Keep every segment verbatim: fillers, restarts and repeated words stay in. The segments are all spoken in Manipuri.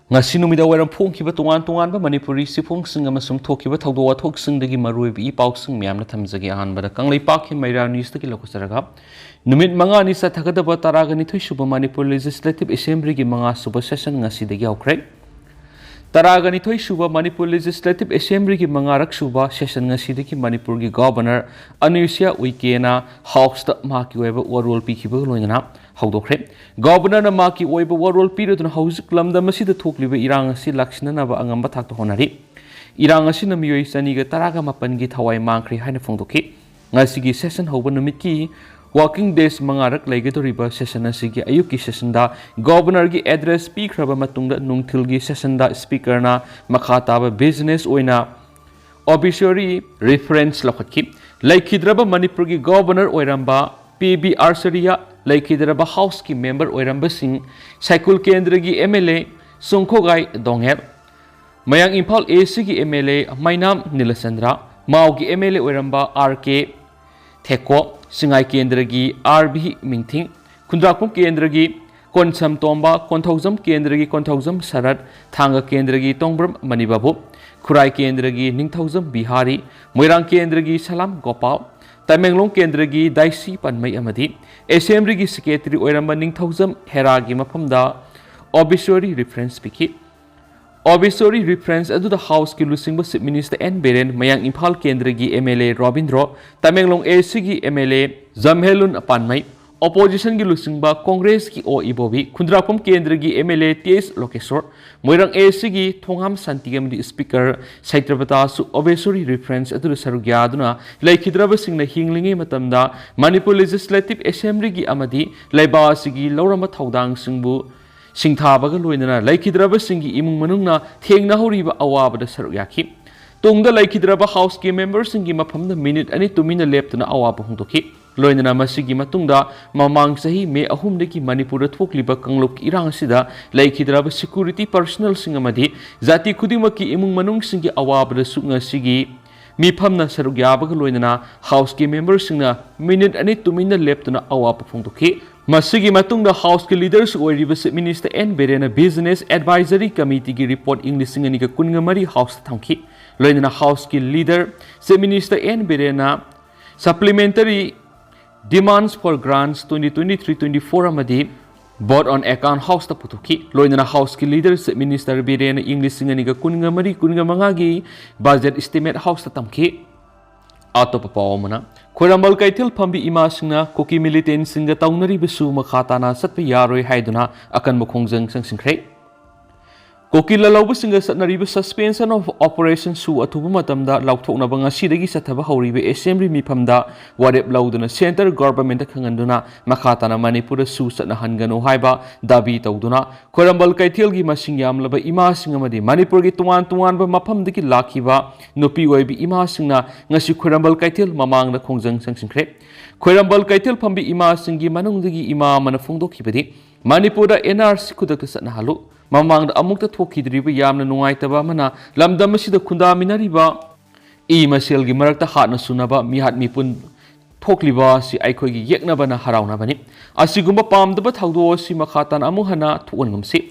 ꯉꯁꯤ ꯅꯨꯃꯤꯗꯥꯡ ꯋꯥꯏꯔꯝ ꯐꯣꯡꯈꯤꯕ ꯇꯣꯉꯥꯟ ꯇꯣꯉꯥꯟꯕ ꯃꯅꯤꯄꯨꯔꯤ ꯆꯦꯐꯣꯡꯁꯤꯡ ꯑꯃꯁꯨꯡ ꯊꯣꯛꯈꯤꯕ ꯊꯧꯗꯣꯛ ꯋꯥꯊꯣꯛꯁꯤꯡꯗꯒꯤ ꯃꯔꯨꯑꯣꯏꯕ ꯏ ꯄꯥꯎꯁꯤꯡ ꯃꯌꯥꯝꯅ ꯊꯝꯖꯒꯦ꯫ ꯑꯍꯥꯟꯕꯗ ꯀꯪꯂꯩꯄꯥꯛꯀꯤ ꯃꯩꯔꯥ ꯅ꯭ꯌꯨꯁꯇꯒꯤ ꯂꯧꯈꯠꯆꯔꯒ, ꯅꯨꯃꯤꯠ ꯃꯉꯥꯅꯤ ꯆꯠꯊꯒꯗꯕ ꯇꯔꯥꯒ ꯅꯤꯊꯣꯏ ꯁꯨꯕ ꯃꯅꯤꯄꯨꯔ ꯂꯦꯖꯤꯁꯂꯦꯇꯤꯚ ꯑꯦꯁꯦꯝꯕ꯭ꯂꯤꯒꯤ ꯃꯉꯥ ꯁꯨꯕ ꯁꯦꯁꯟ ꯉꯁꯤꯗꯒꯤ ꯍꯧꯈ꯭ꯔꯦ꯫ ꯇꯔꯥꯒ ꯅꯤꯊꯣꯏ ꯁꯨꯕ ꯃꯅꯤꯄꯨꯔ ꯂꯦꯖꯤꯁꯂꯦꯇꯤꯚ ꯑꯦꯁꯦꯝꯕ꯭ꯂꯤꯒꯤ ꯃꯉꯥꯔꯛ ꯁꯨꯕ ꯁꯦꯁꯟ ꯉꯁꯤꯗꯒꯤ ꯃꯅꯤꯄꯨꯔꯒꯤ ꯒꯣꯚꯔꯅꯔ ꯑꯅꯨꯁ꯭ꯌꯥ ꯎꯏꯀꯦꯅ ꯍꯥꯎꯁꯇ ꯃꯍꯥꯛꯀꯤ ꯑꯣꯏꯕ ꯋꯥꯔꯣꯜ ꯄꯤꯈꯤꯕꯒ ꯂꯣꯏꯅꯅ ꯍꯧꯗꯣꯛꯈ꯭ꯔꯦ꯫ ꯒꯣꯚꯔꯅꯔꯅ ꯃꯍꯥꯛꯀꯤ ꯑꯣꯏꯕ ꯋꯥꯔꯣꯜ ꯄꯤꯔꯗꯨꯅ ꯍꯧꯖꯤꯛ ꯂꯝꯗꯝ ꯑꯁꯤꯗ ꯊꯣꯛꯂꯤꯕ ꯏꯔꯥꯡ ꯑꯁꯤ ꯂꯥꯛꯁꯤꯟꯅꯅꯕ ꯑꯉꯝꯕ ꯊꯥꯛꯇ ꯍꯣꯠꯅꯔꯤ꯫ ꯏꯔꯥꯡ ꯑꯁꯤꯅ ꯃꯤꯑꯣꯏ ꯆꯅꯤꯒ ꯇꯔꯥꯒ ꯃꯥꯄꯟꯒꯤ ꯊꯋꯥꯏ ꯃꯥꯡꯈ꯭ꯔꯦ ꯍꯥꯏꯅ ꯐꯣꯡꯗꯣꯛꯈꯤ꯫ ꯉꯁꯤꯒꯤ ꯁꯦꯁꯟ ꯍꯧꯕ ꯅꯨꯃꯤꯠꯀꯤ working days ꯃꯉꯥꯔꯛ ꯂꯩꯒꯗꯧꯔꯤꯕ ꯁꯦꯁꯟ ꯑꯁꯤꯒꯤ ꯑꯌꯨꯛꯀꯤ ꯁꯦꯁꯟꯗ ꯒꯣꯚꯔꯅꯔꯒꯤ ꯑꯦꯗ꯭ꯔꯦꯁ ꯄꯤꯈ꯭ꯔꯕ ꯃꯇꯨꯡꯗ ꯅꯨꯡꯊꯤꯜꯒꯤ ꯁꯦꯁꯟꯗ ꯁ꯭ꯄꯤꯀꯔꯅ ꯃꯈꯥ ꯇꯥꯕ ꯕꯤꯖꯤꯅꯦꯁ ꯑꯣꯏꯅ obituary reference ꯂꯧꯈꯠꯈꯤ꯫ ꯂꯩꯈꯤꯗ꯭ꯔꯕ ꯃꯅꯤꯄꯨꯔꯒꯤ ꯒꯣꯚꯔꯅꯔ ꯑꯣꯏꯔꯝꯕ ꯄꯤ ꯕꯤ ꯑꯥꯔꯆꯔꯤꯌꯥ, ꯂꯩꯈꯤꯗ꯭ꯔꯕ ꯍꯥꯎꯁꯀꯤ ꯃꯦꯝꯕꯔ ꯑꯣꯏꯔꯝꯕꯁꯤꯡ ꯁꯥꯏꯀꯨꯜ ꯀꯦꯟꯗ꯭ꯔꯒꯤ ꯑꯦꯝ ꯑꯦꯜ ꯑꯦ ꯁꯣꯡꯈꯣꯒꯥꯏ ꯗꯣꯉꯦꯜ, ꯃꯌꯥꯡ ꯏꯝꯐꯥꯜ ꯑꯦ ꯁꯤꯒꯤ M L A Meinam Nilachandra, ꯃꯥꯎꯒꯤ ꯑꯦꯝ ꯑꯦꯜ ꯑꯦ ꯑꯣꯏꯔꯝꯕ ꯑꯥꯔ ꯀꯦ ꯊꯦꯀꯣ, ꯁꯤꯡꯉꯥꯏ ꯀꯦꯟꯗ꯭ꯔꯒꯤ ꯑꯥꯔ ꯕꯤ ꯃꯤꯡꯊꯤꯡ, ꯈꯨꯟꯗ꯭ꯔꯥꯛꯄꯝ ꯀꯦꯟꯗ꯭ꯔꯒꯤ ꯀꯣꯟꯁꯝ ꯇꯣꯝꯕ, ꯀꯣꯟꯊꯧꯖꯝ ꯀꯦꯟꯗ꯭ꯔꯒꯤ ꯀꯣꯟꯊꯧꯖꯝ ꯁꯔꯠ, ꯊꯥꯡꯒ ꯀꯦꯟꯗ꯭ꯔꯒꯤ ꯇꯣꯡꯕ꯭ꯔꯝ ꯃꯅꯤꯕꯥꯕꯨ, ꯈꯨꯔꯥꯏ ꯀꯦꯟꯗ꯭ꯔꯒꯤ ꯅꯤꯡꯊꯧꯖꯝ ꯕꯤꯍꯥꯔꯤ, ꯃꯣꯏꯔꯥꯡ ꯀꯦꯟꯗ꯭ꯔꯒꯤ ꯁꯂꯥꯝ ꯒꯣꯄꯥꯜ, ꯇꯃꯦꯡꯂꯣꯡ ꯀꯦꯟꯗ꯭ꯔꯒꯤ ꯗꯥꯏꯁꯤ ꯄꯥꯟꯃꯩ ꯑꯃꯗꯤ ꯑꯦꯁꯦꯝꯕ꯭ꯂꯤꯒꯤ ꯁꯦꯀ꯭ꯔꯦꯇꯔꯤ ꯑꯣꯏꯔꯝꯕ ꯅꯤꯡꯊꯧꯖꯝ ꯍꯦꯔꯥꯒꯤ ꯃꯐꯝꯗ obituary reference ꯄꯤꯈꯤ꯫ Obituary reference ꯑꯗꯨꯗ ꯍꯥꯎꯁꯀꯤ ꯂꯨꯆꯤꯡꯕ ꯆꯤꯐ ꯃꯤꯅꯤꯁꯇꯔ ꯑꯦꯟ ꯕꯤꯔꯦꯟ, ꯃꯌꯥꯡ ꯏꯝꯐꯥꯜ ꯀꯦꯟꯗ꯭ꯔꯒꯤ ꯑꯦꯝ ꯑꯦꯜ ꯑꯦ ꯔꯣꯕꯤꯟꯗ꯭ꯔꯣ, ꯇꯃꯦꯡꯂꯣꯡ ꯑꯦ ꯁꯤꯒꯤ ꯑꯦꯝ ꯑꯦꯜ ꯑꯦ ꯖꯝꯍꯦꯂꯨꯟ ꯄꯥꯟꯃꯩ, ꯑꯣꯄꯣꯖꯤꯁꯟꯒꯤ ꯂꯨꯆꯤꯡꯕ ꯀꯣꯡꯒ꯭ꯔꯦꯁꯀꯤ ꯑꯣ ꯏꯕꯣꯕꯤ, ꯈꯨꯟꯗ꯭ꯔꯥꯛꯄꯝ ꯀꯦꯟꯗ꯭ꯔꯒꯤ M L A T H Lokeshor, Moirang A ꯁꯤꯒꯤ ꯊꯣꯉꯥꯝ ꯁꯥꯟꯇꯤ ꯑꯃꯗꯤ ꯁ꯭ꯄꯤꯀꯔ ꯁꯩꯇ꯭ꯔꯕꯇꯥꯁꯨ obituary reference ꯑꯗꯨꯗ ꯁꯔꯨꯛ ꯌꯥꯗꯨꯅ ꯂꯩꯈꯤꯗ꯭ꯔꯕꯁꯤꯡꯅ ꯍꯤꯡꯂꯤꯉꯩ ꯃꯇꯝꯗ ꯃꯅꯤꯄꯨꯔ ꯂꯦꯖꯤꯁꯂꯦꯇꯤꯚ ꯑꯦꯁꯦꯝꯕ꯭ꯂꯤꯒꯤ ꯑꯃꯗꯤ ꯂꯩꯕꯥꯛ ꯑꯁꯤꯒꯤ ꯂꯧꯔꯝꯕ ꯊꯧꯗꯥꯡꯁꯤꯡꯕꯨ ꯁꯤꯡꯊꯥꯕꯒ ꯂꯣꯏꯅꯅ ꯂꯩꯈꯤꯗ꯭ꯔꯕꯁꯤꯡꯒꯤ ꯏꯃꯨꯡ ꯃꯅꯨꯡꯅ ꯊꯦꯡꯅꯍꯧꯔꯤꯕ ꯑꯋꯥꯕꯗ ꯁꯔꯨꯛ ꯌꯥꯈꯤ꯫ ꯇꯨꯡꯗ ꯂꯩꯈꯤꯗ꯭ꯔꯕ ꯍꯥꯎꯁꯀꯤ ꯃꯦꯝꯕꯔꯁꯤꯡꯒꯤ ꯃꯐꯝꯗ ꯃꯤꯅꯤꯠ ꯑꯅꯤ ꯇꯨꯃꯤꯟꯅ ꯂꯦꯞꯇꯨꯅ ꯑꯋꯥꯕ ꯐꯣꯡꯗꯣꯛꯈꯤ꯫ ꯂꯣꯏꯅꯅ ꯃꯁꯤꯒꯤ ꯃꯇꯨꯡꯗ ꯃꯃꯥꯡ ꯆꯍꯤ ꯃꯦ ꯑꯍꯨꯝꯗꯒꯤ ꯃꯅꯤꯄꯨꯔꯗ ꯊꯣꯛꯂꯤꯕ ꯀꯥꯡꯂꯨꯞꯀꯤ ꯏꯔꯥꯡ ꯑꯁꯤꯗ ꯂꯩꯈꯤꯗ꯭ꯔꯕ ꯁꯦꯀ꯭ꯌꯨꯔꯤꯇꯤ ꯄꯔꯁꯅꯦꯜꯁꯤꯡ ꯑꯃꯗꯤ ꯖꯥꯇꯤ ꯈꯨꯗꯤꯡꯃꯛꯀꯤ ꯏꯃꯨꯡ ꯃꯅꯨꯡꯁꯤꯡꯒꯤ ꯑꯋꯥꯕꯗꯁꯨ ꯉꯁꯤꯒꯤ ꯃꯤꯐꯝꯅ ꯁꯔꯨꯛ ꯌꯥꯕꯒ ꯂꯣꯏꯅꯅ Houseꯀꯤ memberꯁꯤꯡꯅ minute ꯑꯅꯤ ꯇꯨꯃꯤꯟꯅ ꯂꯦꯞꯇꯨꯅ ꯑꯋꯥꯕ ꯐꯣꯡꯗꯣꯛꯈꯤ꯫ ꯃꯁꯤꯒꯤ ꯃꯇꯨꯡꯗ Houseꯀꯤ leaderꯁꯨ ꯑꯣꯏꯔꯤꯕ Chief Minister ꯑꯦꯟ ꯕꯤꯔꯦꯟꯅ Business Advisory Committeeꯒꯤ report ꯏꯪ ꯂꯤꯁꯤꯡ ꯑꯅꯤꯒ ꯀꯨꯟꯒ ꯃꯔꯤ Houseꯇ ꯊꯝꯈꯤ꯫ ꯂꯣꯏꯅꯅ Houseꯀꯤ leader Chief Minister ꯑꯦꯟ ꯕꯤꯔꯦꯟꯅ supplementary demands for grants twenty twenty-three twenty-four ꯑꯃꯗꯤ vote on account Houseꯇ ꯄꯨꯊꯣꯛꯈꯤ꯫ ꯂꯣꯏꯅꯅ Houseꯀꯤ leader Chief Minister ꯕꯤꯔꯦꯟꯅ ꯏꯪ ꯂꯤꯁꯤꯡ ꯑꯅꯤꯒ ꯀꯨꯟꯒ ꯃꯔꯤ ꯀꯨꯟꯒ ꯃꯉꯥꯒꯤ budget estimate Houseꯇ ꯇꯝꯈꯤ꯫ ꯑꯇꯣꯞꯄ ꯄꯥꯎ ꯑꯃꯅ, ꯈ꯭ꯋꯥꯏꯔꯝꯕꯟ ꯀꯩꯊꯦꯜ ꯐꯝꯕꯤ ꯏꯃꯥꯁꯤꯡꯅ ꯀꯨꯀꯤ militantꯁꯤꯡꯒ ꯇꯧꯅꯔꯤꯕꯁꯨ ꯃꯈꯥ ꯇꯥꯅ ꯆꯠꯄ ꯌꯥꯔꯣꯏ ꯍꯥꯏꯗꯨꯅ ꯑꯀꯟꯕ ꯈꯣꯡꯖꯪ ꯆꯪꯁꯤꯟꯈ꯭ꯔꯦ꯫ ꯀꯨꯀꯤ ꯂꯥꯜꯍꯧꯕꯁꯤꯡꯒ ꯆꯠꯅꯔꯤꯕ suspension of operation ꯁꯨ ꯑꯊꯨꯕ ꯃꯇꯝꯗ ꯂꯥꯎꯊꯣꯛꯅꯕ ꯉꯁꯤꯗꯒꯤ ꯆꯠꯊꯕ ꯍꯧꯔꯤꯕ assembly ꯃꯤꯐꯝꯗ ꯋꯥꯔꯦꯞ ꯂꯧꯗꯨꯅ centre governmentꯇ ꯈꯪꯍꯟꯗꯨꯅ ꯃꯈꯥ ꯇꯥꯅ ꯃꯅꯤꯄꯨꯔꯗ ꯁꯨ ꯆꯠꯅꯍꯟꯒꯅꯨ ꯍꯥꯏꯕ ꯗꯥꯕꯤ ꯇꯧꯗꯨꯅ ꯈ꯭ꯋꯥꯏꯔꯝꯕꯟ ꯀꯩꯊꯦꯜꯒꯤ ꯃꯁꯤꯡ ꯌꯥꯝꯂꯕ ꯏꯃꯥꯁꯤꯡ ꯑꯃꯗꯤ ꯃꯅꯤꯄꯨꯔꯒꯤ ꯇꯣꯉꯥꯟ ꯇꯣꯉꯥꯟꯕ ꯃꯐꯝꯗꯒꯤ ꯂꯥꯛꯈꯤꯕ ꯅꯨꯄꯤ ꯑꯣꯏꯕꯤ ꯏꯃꯥꯁꯤꯡꯅ ꯉꯁꯤ ꯈ꯭ꯋꯥꯏꯔꯝꯕꯟ ꯀꯩꯊꯦꯜ ꯃꯃꯥꯡꯗ ꯈꯣꯡꯖꯪ ꯆꯪꯁꯤꯟꯈ꯭ꯔꯦ꯫ ꯈ꯭ꯋꯥꯏꯔꯝꯕꯟ ꯀꯩꯊꯦꯜ ꯐꯝꯕꯤ ꯏꯃꯥꯁꯤꯡꯒꯤ ꯃꯅꯨꯡꯗꯒꯤ ꯏꯃꯥ ꯑꯃꯅ ꯐꯣꯡꯗꯣꯛꯈꯤꯕꯗꯤ, ꯃꯅꯤꯄꯨꯔꯗ ꯑꯦꯟ ꯑꯥꯔ ꯁꯤ ꯈꯨꯗꯛꯇ ꯆꯠꯅꯍꯜꯂꯨ, ꯃꯃꯥꯡꯗ ꯑꯃꯨꯛꯇ ꯊꯣꯛꯈꯤꯗ꯭ꯔꯤꯕ ꯌꯥꯝꯅ ꯅꯨꯡꯉꯥꯏꯇꯕ ꯑꯃꯅ ꯂꯝꯗꯝ ꯑꯁꯤꯗ ꯈꯨꯟꯗꯥꯃꯤꯟꯅꯔꯤꯕ ꯏ ꯃꯁꯦꯜꯒꯤ ꯃꯔꯛꯇ ꯍꯥꯠꯅ ꯁꯨꯅꯕ ꯃꯤꯍꯥꯠ ꯃꯤꯄꯨꯟ ꯊꯣꯛꯂꯤꯕ ꯑꯁꯤ ꯑꯩꯈꯣꯏꯒꯤ ꯌꯦꯛꯅꯕꯅ ꯍꯔꯥꯎꯅꯕꯅꯤ꯫ ꯑꯁꯤꯒꯨꯝꯕ ꯄꯥꯝꯗꯕ ꯊꯧꯗꯣꯛ ꯑꯁꯤ ꯃꯈꯥ ꯇꯥꯅ ꯑꯃꯨꯛ ꯍꯟꯅ ꯊꯣꯛꯍꯟꯒꯨꯝꯁꯤ꯫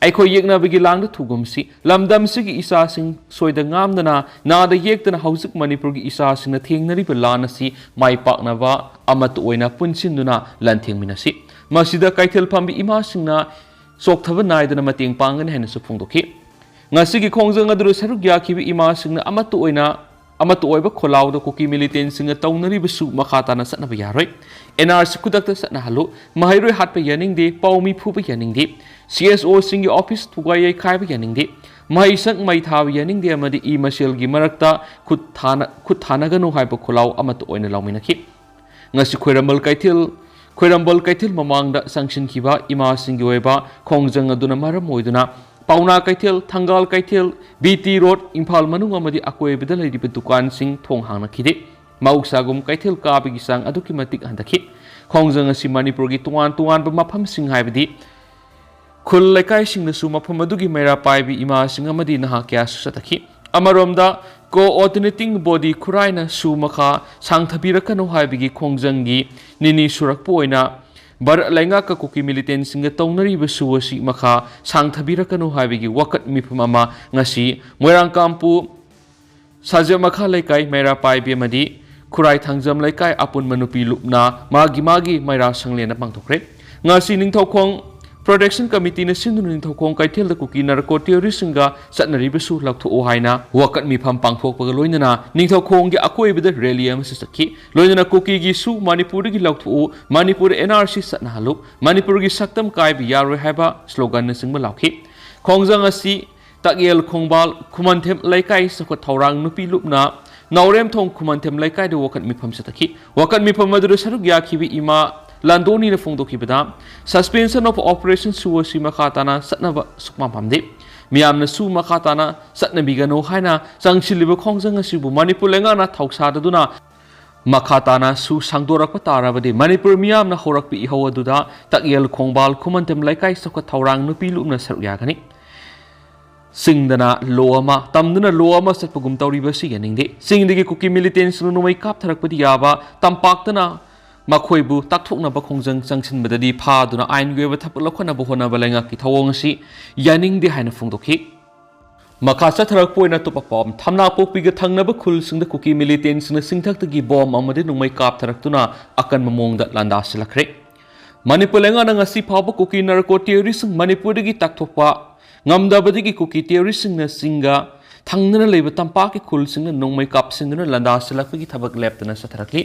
ꯑꯩꯈꯣꯏ ꯌꯦꯛꯅꯕꯒꯤ ꯂꯥꯡꯗ ꯊꯨꯒꯨꯝꯁꯤ꯫ ꯂꯝꯗꯝꯁꯤꯒꯤ ꯏꯆꯥꯁꯤꯡ ꯁꯣꯏꯗ ꯉꯥꯝꯗꯅ, ꯅꯥꯗ ꯌꯦꯛꯇꯅ ꯍꯧꯖꯤꯛ ꯃꯅꯤꯄꯨꯔꯒꯤ ꯏꯆꯥꯁꯤꯡꯅ ꯊꯦꯡꯅꯔꯤꯕ ꯂꯥꯟ ꯑꯁꯤ ꯃꯥꯏ ꯄꯥꯛꯅꯕ ꯑꯃꯠꯇ ꯑꯣꯏꯅ ꯄꯨꯟꯁꯤꯟꯗꯨꯅ ꯂꯥꯟꯊꯦꯡꯃꯤꯟꯅꯁꯤ꯫ ꯃꯁꯤꯗ ꯀꯩꯊꯦꯜ ꯐꯝꯕꯤ ꯏꯃꯥꯁꯤꯡꯅ ꯆꯣꯛꯊꯕ ꯅꯥꯏꯗꯅ ꯃꯇꯦꯡ ꯄꯥꯡꯒꯅꯤ ꯍꯥꯏꯅꯁꯨ ꯐꯣꯡꯗꯣꯛꯈꯤ꯫ ꯉꯁꯤꯒꯤ ꯈꯣꯡꯖꯪ ꯑꯗꯨꯗ ꯁꯔꯨꯛ ꯌꯥꯈꯤꯕ ꯏꯃꯥꯁꯤꯡꯅ ꯑꯃꯠꯇ ꯑꯣꯏꯅ, ꯑꯃꯠꯇ ꯑꯣꯏꯕ ꯈꯣꯜꯂꯥꯎꯗ ꯀꯨꯀꯤ militantꯁꯤꯡꯅ ꯇꯧꯅꯔꯤꯕꯁꯨ ꯃꯈꯥ ꯇꯥꯅ ꯆꯠꯅꯕ ꯌꯥꯔꯣꯏ꯫ ꯑꯦꯟ ꯑꯥꯔ ꯁꯤ ꯈꯨꯗꯛꯇ ꯆꯠꯅꯍꯜꯂꯨ꯫ ꯃꯍꯩꯔꯣꯏ ꯍꯥꯠꯄ ꯌꯥꯅꯤꯡꯗꯦ, ꯄꯥꯎꯃꯤ ꯐꯨꯕ ꯌꯥꯅꯤꯡꯗꯦ, ꯁꯤ ꯑꯦꯁ ꯑꯣꯁꯤꯡꯒꯤ ꯑꯣꯐꯤꯁ ꯊꯨꯒꯥꯏ ꯌꯩꯈꯥꯏꯕ ꯌꯥꯅꯤꯡꯗꯦ, ꯃꯍꯩꯁꯪ ꯃꯩ ꯊꯥꯕ ꯌꯥꯅꯤꯡꯗꯦ ꯑꯃꯗꯤ ꯏ ꯃꯁꯦꯜꯒꯤ ꯃꯔꯛꯇ ꯈꯨꯠ ꯊꯥꯅ-, ꯈꯨꯠ ꯊꯥꯅꯒꯅꯨ ꯍꯥꯏꯕ ꯈꯣꯜꯂꯥꯎ ꯑꯃꯠꯇ ꯑꯣꯏꯅ ꯂꯥꯎꯃꯤꯟꯅꯈꯤ꯫ ꯉꯁꯤ ꯈ꯭ꯋꯥꯏꯔꯝꯕꯟ ꯀꯩꯊꯦꯜ, ꯈ꯭ꯋꯥꯏꯔꯝꯕꯟ ꯀꯩꯊꯦꯜ ꯃꯃꯥꯡꯗ ꯆꯪꯁꯤꯟꯈꯤꯕ ꯏꯃꯥꯁꯤꯡꯒꯤ ꯑꯣꯏꯕ ꯈꯣꯡꯖꯪ ꯑꯗꯨꯅ ꯃꯔꯝ ꯑꯣꯏꯗꯨꯅ ꯄꯥꯎꯅꯥ ꯀꯩꯊꯦꯜ, ꯊꯪꯒꯥꯜ ꯀꯩꯊꯦꯜ, ꯕꯤ ꯇꯤ ꯔꯣꯗ, ꯏꯝꯐꯥꯜ ꯃꯅꯨꯡ ꯑꯃꯗꯤ ꯑꯀꯣꯏꯕꯗ ꯂꯩꯔꯤꯕ ꯗꯨꯀꯥꯟꯁꯤꯡ ꯊꯣꯡ ꯍꯥꯡꯅꯈꯤꯗꯦ꯫ ꯃꯍꯧꯁꯥꯒꯨꯝ ꯀꯩꯊꯦꯜ ꯀꯥꯕꯒꯤ ꯆꯥꯡ ꯑꯗꯨꯛꯀꯤ ꯃꯇꯤꯛ ꯍꯟꯊꯈꯤ꯫ ꯈꯣꯡꯖꯪ ꯑꯁꯤ ꯃꯅꯤꯄꯨꯔꯒꯤ ꯇꯣꯉꯥꯟ ꯇꯣꯉꯥꯟꯕ ꯃꯐꯝꯁꯤꯡ ꯍꯥꯏꯕꯗꯤ ꯈꯨꯜ ꯂꯩꯀꯥꯏꯁꯤꯡꯗꯁꯨ ꯃꯐꯝ ꯑꯗꯨꯒꯤ ꯃꯩꯔꯥ ꯄꯥꯏꯕꯤ ꯏꯃꯥꯁꯤꯡ ꯑꯃꯗꯤ ꯅꯍꯥ ꯀꯌꯥꯁꯨ ꯆꯠꯊꯈꯤ꯫ ꯑꯃꯔꯣꯝꯗ Coordinating body ꯈꯨꯔꯥꯏꯅ ꯁꯨ ꯃꯈꯥ ꯁꯥꯡꯊꯕꯤꯔꯛꯀꯅꯨ ꯍꯥꯏꯕꯒꯤ ꯈꯣꯡꯖꯪꯒꯤ ꯅꯤꯅꯤ ꯁꯨꯔꯛꯄ ꯑꯣꯏꯅ ꯚꯥꯔꯠ ꯂꯩꯉꯥꯛꯀ ꯀꯨꯀꯤ ꯃꯤꯂꯤꯇꯦꯟꯁꯤꯡꯒ ꯇꯧꯅꯔꯤꯕ ꯁꯨ ꯑꯁꯤ ꯃꯈꯥ ꯁꯥꯡꯊꯕꯤꯔꯛꯀꯅꯨ ꯍꯥꯏꯕꯒꯤ ꯋꯥꯀꯠ ꯃꯤꯐꯝ ꯑꯃ ꯉꯁꯤ ꯃꯣꯏꯔꯥꯡꯀꯥꯝꯄꯨ ꯁꯥꯖꯦꯞ ꯃꯈꯥ ꯂꯩꯀꯥꯏ ꯃꯩꯔꯥ ꯄꯥꯏꯕꯤ ꯑꯃꯗꯤ ꯈꯨꯔꯥꯏ ꯊꯥꯡꯖꯝ ꯂꯩꯀꯥꯏ ꯑꯄꯨꯟꯕ ꯅꯨꯄꯤ ꯂꯨꯞꯅ ꯃꯥꯒꯤ ꯃꯥꯒꯤ ꯃꯩꯔꯥ ꯁꯪꯂꯦꯟꯗ ꯄꯥꯡꯊꯣꯛꯈ꯭ꯔꯦ꯫ ꯉꯁꯤ ꯅꯤꯡꯊꯧꯈꯣꯡ Protection Committeeꯅ ꯁꯤꯟꯗꯨꯅ ꯅꯤꯡꯊꯧꯈꯣꯡ ꯀꯩꯊꯦꯜꯗ ꯀꯨꯀꯤ ꯅꯥꯔꯀꯣ ꯇꯦꯔꯣꯔꯤꯁꯁꯤꯡꯒ ꯆꯠꯅꯔꯤꯕꯁꯨ ꯂꯧꯊꯣꯛꯎ ꯍꯥꯏꯅ ꯋꯥꯀꯠ ꯃꯤꯐꯝ ꯄꯥꯡꯊꯣꯛꯄꯒ ꯂꯣꯏꯅꯅ ꯅꯤꯡꯊꯧꯈꯣꯡꯒꯤ ꯑꯀꯣꯏꯕꯗ ꯔꯦꯂꯤ ꯑꯃꯁꯨ ꯆꯠꯈꯤ꯫ ꯂꯣꯏꯅꯅ ꯀꯨꯀꯤꯒꯤ ꯁꯨ ꯃꯅꯤꯄꯨꯔꯗꯒꯤ ꯂꯧꯊꯣꯛꯎ, ꯃꯅꯤꯄꯨꯔꯗ NRC ꯆꯠꯅꯍꯜꯂꯨ, ꯃꯅꯤꯄꯨꯔꯒꯤ ꯁꯛꯇꯝ ꯀꯥꯏꯕ ꯌꯥꯔꯣꯏ ꯍꯥꯏꯕ ꯁ꯭ꯂꯣꯒꯥꯟꯅꯆꯤꯡꯕ ꯂꯥꯎꯈꯤ꯫ ꯈꯣꯡꯖꯪ ꯑꯁꯤ ꯇꯥꯛꯌꯦꯜ ꯈꯣꯡꯕꯥꯜ ꯈꯨꯃꯟꯊꯦꯝ ꯂꯩꯀꯥꯏ ꯆꯥꯎꯈꯠ ꯊꯧꯔꯥꯡ ꯅꯨꯄꯤ ꯂꯨꯞꯅ ꯅꯥꯎꯔꯦꯝꯊꯣꯡ ꯈꯨꯃꯟꯊꯦꯝ ꯂꯩꯀꯥꯏꯗ ꯋꯥꯀꯠ ꯃꯤꯐꯝ ꯆꯠꯊꯈꯤ꯫ ꯋꯥꯀꯠ ꯃꯤꯐꯝ ꯑꯗꯨꯗ ꯁꯔꯨꯛ ꯌꯥꯈꯤꯕ ꯏꯃꯥ ꯂꯥꯟꯗꯣꯅꯤꯅ ꯐꯣꯡꯗꯣꯛꯈꯤꯕꯗ, Suspension of Operation ꯁꯨ ꯑꯁꯤ ꯃꯈꯥ ꯇꯥꯅ ꯆꯠꯅꯕ ꯁꯨꯛꯄꯥꯝ ꯄꯥꯝꯗꯦ꯫ ꯃꯤꯌꯥꯝꯅ ꯁꯨ ꯃꯈꯥ ꯇꯥꯅ ꯆꯠꯅꯕꯤꯒꯅꯨ ꯍꯥꯏꯅ ꯆꯪꯁꯤꯜꯂꯤꯕ ꯈꯣꯡꯖꯪ ꯑꯁꯤꯕꯨ ꯃꯅꯤꯄꯨꯔ ꯂꯩꯉꯥꯛꯅ ꯊꯧꯁꯥꯗꯗꯨꯅ ꯃꯈꯥ ꯇꯥꯅ ꯁꯨ ꯁꯥꯡꯗꯣꯔꯛꯄ ꯇꯥꯔꯕꯗꯤ ꯃꯅꯤꯄꯨꯔ ꯃꯤꯌꯥꯝꯅ ꯍꯧꯔꯛꯄ ꯏꯍꯧ ꯑꯗꯨꯗ ꯇꯥꯛꯌꯦꯜ ꯈꯣꯡꯕꯥꯜ ꯈꯨꯃꯟꯊꯦꯝ ꯂꯩꯀꯥꯏ ꯆꯥꯎꯈꯠ ꯊꯧꯔꯥꯡ ꯅꯨꯄꯤ ꯂꯨꯞꯅ ꯁꯔꯨꯛ ꯌꯥꯒꯅꯤ꯫ ꯆꯤꯡꯗꯅ ꯂꯣ ꯑꯃ, ꯇꯝꯗꯨꯅ ꯂꯣ ꯑꯃ ꯆꯠꯄꯒꯨꯝ ꯇꯧꯔꯤꯕꯁꯤ ꯌꯥꯅꯤꯡꯗꯦ꯫ ꯆꯤꯡꯗꯒꯤ ꯀꯨꯀꯤ ꯃꯤꯂꯤꯇꯦꯟꯁꯤꯡꯅ ꯅꯣꯡꯃꯩ ꯀꯥꯞꯊꯔꯛꯄꯗꯤ ꯌꯥꯕ, ꯇꯝꯄꯥꯛꯇꯅ ꯃꯈꯣꯏꯕꯨ ꯇꯥꯛꯊꯣꯛꯅꯕ ꯈꯣꯡꯖꯪ ꯆꯪꯁꯤꯟꯕꯗꯗꯤ ꯐꯥꯗꯨꯅ ꯑꯥꯏꯟꯒꯤ ꯑꯣꯏꯕ ꯊꯕꯛ ꯂꯧꯈꯠꯅꯕ ꯍꯣꯠꯅꯕ ꯂꯩꯉꯥꯛꯀꯤ ꯊꯧꯑꯣꯡ ꯑꯁꯤ ꯌꯥꯅꯤꯡꯗꯦ ꯍꯥꯏꯅ ꯐꯣꯡꯗꯣꯛꯈꯤ꯫ ꯃꯈꯥ ꯆꯠꯊꯔꯛꯄ ꯑꯣꯏꯅ ꯑꯇꯣꯞꯄ ꯄꯥꯎ ꯑꯃ, ꯊꯝꯅꯥꯄꯣꯛꯄꯤꯒ ꯊꯪꯅꯕ ꯈꯨꯜꯁꯤꯡꯗ ꯀꯨꯀꯤ ꯃꯤꯂꯤꯇꯦꯟꯁꯤꯡꯅ ꯆꯤꯡꯊꯛꯇꯒꯤ ꯕꯣꯝ ꯑꯃꯗꯤ ꯅꯣꯡꯃꯩ ꯀꯥꯞꯊꯔꯛꯇꯨꯅ ꯑꯀꯟꯕ ꯃꯑꯣꯡꯗ ꯂꯥꯟꯗꯥꯁꯤꯜꯂꯛꯈ꯭ꯔꯦ꯫ ꯃꯅꯤꯄꯨꯔ ꯂꯩꯉꯥꯛꯅ ꯉꯁꯤ ꯐꯥꯎꯕ ꯀꯨꯀꯤ ꯅꯥꯔꯀꯣ ꯇꯦꯔꯣꯔꯤꯁꯁꯤꯡ ꯃꯅꯤꯄꯨꯔꯗꯒꯤ ꯇꯥꯛꯊꯣꯛꯄ ꯉꯝꯗꯕꯗꯒꯤ ꯀꯨꯀꯤ ꯇꯦꯔꯣꯔꯤꯁꯁꯤꯡꯅ ꯆꯤꯡꯒ ꯊꯪꯅꯅ ꯂꯩꯕ ꯇꯝꯄꯥꯛꯀꯤ ꯈꯨꯜꯁꯤꯡꯅ ꯅꯣꯡꯃꯩ ꯀꯥꯞꯁꯤꯟꯗꯨꯅ ꯂꯥꯟꯗꯥꯁꯤꯜꯂꯛꯄꯒꯤ ꯊꯕꯛ ꯂꯦꯞꯇꯅ ꯆꯠꯊꯔꯛꯂꯤ꯫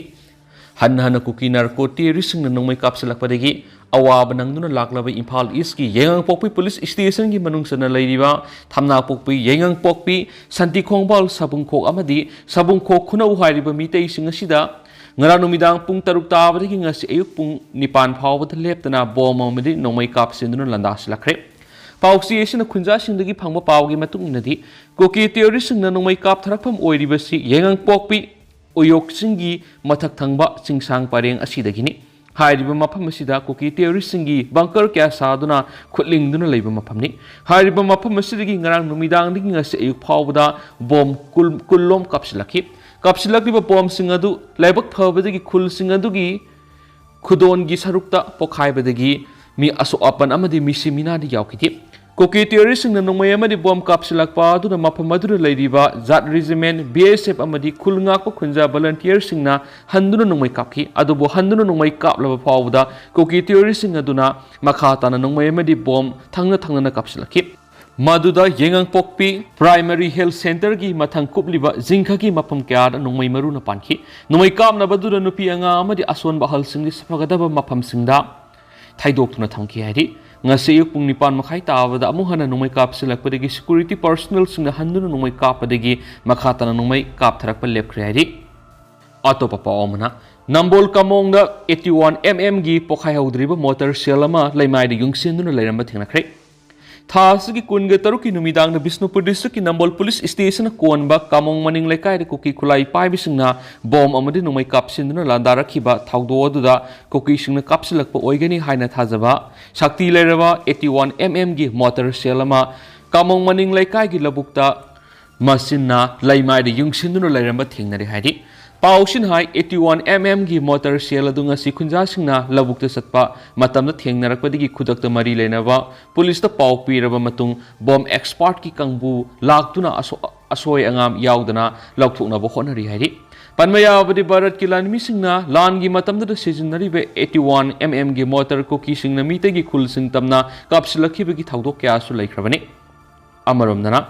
ꯍꯟꯅ ꯍꯟꯅ ꯀꯨꯀꯤ ꯅꯥꯔꯀꯣ ꯇꯦꯔꯣꯔꯤꯁꯁꯤꯡꯅ ꯅꯣꯡꯃꯩ ꯀꯥꯞꯁꯤꯜꯂꯛꯄꯗꯒꯤ ꯑꯋꯥꯕ ꯅꯪꯗꯨꯅ ꯂꯥꯛꯂꯕ ꯏꯝꯐꯥꯜ ꯏꯁꯀꯤ ꯌꯥꯏꯉꯪꯄꯣꯛꯄꯤ ꯄꯨꯂꯤꯁ ꯁ꯭ꯇꯦꯁꯟꯒꯤ ꯃꯅꯨꯡ ꯆꯟꯅ ꯂꯩꯔꯤꯕ ꯊꯝꯅꯥꯄꯣꯛꯄꯤ, ꯌꯥꯏꯉꯪꯄꯣꯛꯄꯤ, ꯁꯥꯟꯇꯤ ꯈꯣꯡꯕꯥꯜ, ꯁꯥꯕꯨꯡꯈꯣꯛ ꯑꯃꯗꯤ ꯁꯥꯕꯨꯡꯈꯣꯛ ꯈꯨꯅꯧ ꯍꯥꯏꯔꯤꯕ ꯃꯤꯇꯩꯁꯤꯡ ꯑꯁꯤꯗ ꯉꯔꯥꯡ ꯅꯨꯃꯤꯗꯥꯡ ꯄꯨꯡ ꯇꯔꯨꯛ ꯇꯥꯕꯗꯒꯤ ꯉꯁꯤ ꯑꯌꯨꯛ ꯄꯨꯡ ꯅꯤꯄꯥꯟ ꯐꯥꯎꯕꯗ ꯂꯦꯞꯇꯅ ꯕꯣꯝ ꯑꯃꯗꯤ ꯅꯣꯡꯃꯩ ꯀꯥꯞꯁꯤꯟꯗꯨꯅ ꯂꯥꯟꯗꯥꯁꯤꯜꯂꯛꯈ꯭ꯔꯦ꯫ ꯄꯥꯎꯆꯦ ꯑꯁꯤꯅ ꯈꯨꯟꯖꯥꯁꯤꯡꯗꯒꯤ ꯐꯪꯕ ꯄꯥꯎꯒꯤ ꯃꯇꯨꯡ ꯏꯟꯅꯗꯤ, ꯀꯨꯀꯤ ꯇꯦꯔꯣꯔꯤꯁꯁꯤꯡꯅ ꯅꯣꯡꯃꯩ ꯀꯥꯞꯊꯔꯛꯐꯝ ꯑꯣꯏꯔꯤꯕꯁꯤ ꯌꯥꯏꯉꯪꯄꯣꯛꯄꯤ ꯎꯌꯣꯛ ꯆꯤꯡꯒꯤ ꯃꯊꯛ ꯊꯪꯕ ꯆꯤꯡꯁꯥꯡ ꯄꯔꯦꯡ ꯑꯁꯤꯗꯒꯤꯅꯤ꯫ ꯍꯥꯏꯔꯤꯕ ꯃꯐꯝ ꯑꯁꯤꯗ ꯀꯨꯀꯤ ꯇꯦꯔꯣꯔꯤꯁꯁꯤꯡꯒꯤ ꯕꯪꯀꯔ ꯀꯌꯥ ꯁꯥꯗꯨꯅ ꯈꯨꯠꯂꯤꯡꯗꯨꯅ ꯂꯩꯕ ꯃꯐꯝꯅꯤ꯫ ꯍꯥꯏꯔꯤꯕ ꯃꯐꯝ ꯑꯁꯤꯗꯒꯤ ꯉꯔꯥꯡ ꯅꯨꯃꯤꯗꯥꯡꯗꯒꯤ ꯉꯁꯤ ꯑꯌꯨꯛ ꯐꯥꯎꯕꯗ ꯕꯣꯝ ꯀꯨꯜ, ꯀꯨꯟꯂꯣꯝ ꯀꯥꯞꯁꯤꯜꯂꯛꯈꯤ꯫ ꯀꯥꯞꯁꯤꯜꯂꯛꯂꯤꯕ ꯕꯣꯝꯁꯤꯡ ꯑꯗꯨ ꯂꯥꯏꯕꯛ ꯐꯕꯗꯒꯤ ꯈꯨꯜꯁꯤꯡ ꯑꯗꯨꯒꯤ ꯈꯨꯗꯣꯟꯒꯤ ꯁꯔꯨꯛꯇ ꯄꯣꯈꯥꯏꯕꯗꯒꯤ ꯃꯤ ꯑꯁꯣꯛ ꯑꯄꯟ ꯑꯃꯗꯤ ꯃꯤꯁꯤ ꯃꯤꯅꯥꯗꯤ ꯌꯥꯎꯈꯤꯗꯦ꯫ ꯀꯨꯀꯤ ꯇꯦꯔꯣꯔꯤꯁꯁꯤꯡꯅ ꯅꯣꯡꯃꯩ ꯑꯃꯗꯤ ꯕꯣꯝ ꯀꯥꯞꯁꯤꯜꯂꯛꯄ ꯑꯗꯨꯅ ꯃꯐꯝ ꯑꯗꯨꯗ ꯂꯩꯔꯤꯕ ꯖꯥꯠ ꯔꯦꯖꯤꯃꯦꯟ, ꯕꯤ ꯑꯦꯁ ꯑꯦꯐ ꯑꯃꯗꯤ ꯈꯨꯜ ꯉꯥꯛꯄ ꯈꯨꯟꯖꯥ ꯚꯣꯂꯟꯇꯤꯌꯔꯁꯤꯡꯅ ꯍꯟꯗꯨꯅ ꯅꯣꯡꯃꯩ ꯀꯥꯞꯈꯤ꯫ ꯑꯗꯨꯕꯨ ꯍꯟꯗꯨꯅ ꯅꯣꯡꯃꯩ ꯀꯥꯞꯂꯕ ꯐꯥꯎꯕꯗ ꯀꯨꯀꯤ ꯇꯦꯔꯣꯔꯤꯁꯁꯤꯡ ꯑꯗꯨꯅ ꯃꯈꯥ ꯇꯥꯅ ꯅꯣꯡꯃꯩ ꯑꯃꯗꯤ ꯕꯣꯝ ꯊꯪꯅ ꯊꯪꯅꯅ ꯀꯥꯞꯁꯤꯜꯂꯛꯈꯤ꯫ ꯃꯗꯨꯗ ꯌꯦꯉꯥꯡꯄꯣꯛꯄꯤ ꯄ꯭ꯔꯥꯏꯃꯔꯤ ꯍꯦꯜꯊ ꯁꯦꯟꯇꯔꯒꯤ ꯃꯊꯪ ꯀꯨꯞꯂꯤꯕ ꯖꯤꯡꯈꯒꯤ ꯃꯐꯝ ꯀꯌꯥꯗ ꯅꯣꯡꯃꯩ ꯃꯔꯨꯅ ꯄꯥꯟꯈꯤ꯫ ꯅꯣꯡꯃꯩ ꯀꯥꯞꯅꯕꯗꯨꯗ ꯅꯨꯄꯤ ꯑꯉꯥꯡ ꯑꯃꯗꯤ ꯑꯁꯣꯟꯕ ꯑꯍꯜꯁꯤꯡꯗꯤ ꯁꯥꯐꯒꯗꯕ ꯃꯐꯝꯁꯤꯡꯗ ꯊꯩꯗꯣꯛꯇꯨꯅ ꯊꯝꯈꯤ ꯍꯥꯏꯔꯤ꯫ ꯉꯁꯤ ꯑꯌꯨꯛ ꯄꯨꯡ ꯅꯤꯄꯥꯟ ꯃꯈꯥꯏ ꯇꯥꯕꯗ ꯑꯃꯨꯛ ꯍꯟꯅ ꯅꯣꯡꯃꯩ ꯀꯥꯞꯁꯤꯜꯂꯛꯄꯗꯒꯤ ꯁꯦꯀ꯭ꯌꯨꯔꯤꯇꯤ ꯄꯔꯁꯣꯅꯦꯜꯁꯤꯡꯅ ꯍꯟꯗꯨꯅ ꯅꯣꯡꯃꯩ ꯀꯥꯞꯄꯗꯒꯤ ꯃꯈꯥ ꯇꯥꯅ ꯅꯣꯡꯃꯩ ꯀꯥꯞꯊꯔꯛꯄ ꯂꯦꯞꯈ꯭ꯔꯦ ꯍꯥꯏꯔꯤ꯫ ꯑꯇꯣꯞꯄ ꯄꯥꯎ ꯑꯃꯅ, ꯅꯝꯕꯣꯜ ꯀꯥꯃꯣꯡꯗ eighty one M M ꯒꯤ ꯄꯣꯈꯥꯏꯍꯧꯗ꯭ꯔꯤꯕ ꯃꯣꯇꯔ ꯁꯦꯜ ꯑꯃ ꯂꯩꯃꯥꯏꯗ ꯌꯨꯡꯁꯤꯟꯗꯨꯅ ꯂꯩꯔꯝꯕ ꯊꯦꯡꯅꯈ꯭ꯔꯦ꯫ ꯊꯥ ꯑꯁꯤꯒꯤ ꯀꯨꯟꯒ ꯇꯔꯨꯛꯀꯤ ꯅꯨꯃꯤꯗꯥꯡꯗ ꯕꯤꯁꯅꯨꯄꯨꯔ ꯗꯤꯁꯇ꯭ꯔꯤꯛꯀꯤ ꯅꯝꯕꯣꯜ ꯄꯨꯂꯤꯁ ꯁ꯭ꯇꯦꯁꯟꯅ ꯀꯣꯟꯕ ꯀꯥꯃꯣꯡ ꯃꯅꯤꯡ ꯂꯩꯀꯥꯏꯗ ꯀꯨꯀꯤ ꯈꯨꯠꯂꯥꯏ ꯄꯥꯏꯕꯁꯤꯡꯅ ꯕꯣꯝ ꯑꯃꯗꯤ ꯅꯣꯡꯃꯩ ꯀꯥꯞꯁꯤꯟꯗꯨꯅ ꯂꯥꯟꯗꯥꯔꯛꯈꯤꯕ ꯊꯧꯗꯣꯛ ꯑꯗꯨꯗ ꯀꯨꯀꯤꯁꯤꯡꯅ ꯀꯥꯞꯁꯤꯜꯂꯛꯄ ꯑꯣꯏꯒꯅꯤ ꯍꯥꯏꯅ ꯊꯥꯖꯕ ꯁꯛꯇꯤ ꯂꯩꯔꯕ eighty one M M ꯒꯤ ꯃꯣꯇꯔ ꯁꯦꯜ ꯑꯃ ꯀꯥꯃꯣꯡ ꯃꯅꯤꯡ ꯂꯩꯀꯥꯏꯒꯤ ꯂꯧꯕꯨꯛꯇ ꯃꯁꯤꯅ ꯂꯩꯃꯥꯏꯗ ꯌꯨꯡꯁꯤꯟꯗꯨꯅ ꯂꯩꯔꯝꯕ ꯊꯦꯡꯅꯔꯦ ꯍꯥꯏꯔꯤ꯫ ꯄꯥꯎꯁꯤꯅ ꯍꯥꯏ, eighty one M M ꯒꯤ ꯃꯣꯇꯔ ꯁꯦꯜ ꯑꯗꯨ ꯉꯁꯤ ꯈꯨꯟꯖꯥꯁꯤꯡꯅ ꯂꯧꯕꯨꯛꯇ ꯆꯠꯄ ꯃꯇꯝꯗ ꯊꯦꯡꯅꯔꯛꯄꯗꯒꯤ ꯈꯨꯗꯛꯇ ꯃꯔꯤ ꯂꯩꯅꯕ ꯄꯨꯂꯤꯁꯇ ꯄꯥꯎ ꯄꯤꯔꯕ ꯃꯇꯨꯡ ꯕꯣꯝ ꯑꯦꯛꯁꯄꯥꯔꯠꯀꯤ ꯀꯥꯡꯕꯨ ꯂꯥꯛꯇꯨꯅ ꯑꯁꯣ-, ꯑꯁꯣꯏ ꯑꯉꯥꯝ ꯌꯥꯎꯗꯅ ꯂꯧꯊꯣꯛꯅꯕ ꯍꯣꯠꯅꯔꯤ ꯍꯥꯏꯔꯤ꯫ ꯄꯟꯕ ꯌꯥꯕꯗꯤ ꯚꯥꯔꯠꯀꯤ ꯂꯥꯟꯃꯤꯁꯤꯡꯅ ꯂꯥꯟꯒꯤ ꯃꯇꯝꯗꯨꯗ ꯁꯤꯖꯤꯟꯅꯔꯤꯕ eighty one M M ꯒꯤ ꯃꯣꯇꯔ ꯀꯨꯀꯤꯁꯤꯡꯅ ꯃꯤꯇꯩꯒꯤ ꯈꯨꯜꯁꯤꯡ ꯇꯝꯅ ꯀꯥꯞꯁꯤꯜꯂꯛꯈꯤꯕꯒꯤ ꯊꯧꯗꯣꯛ ꯀꯌꯥꯁꯨ ꯂꯩꯈ꯭ꯔꯕꯅꯤ꯫ ꯑꯃꯔꯣꯝꯗꯅ,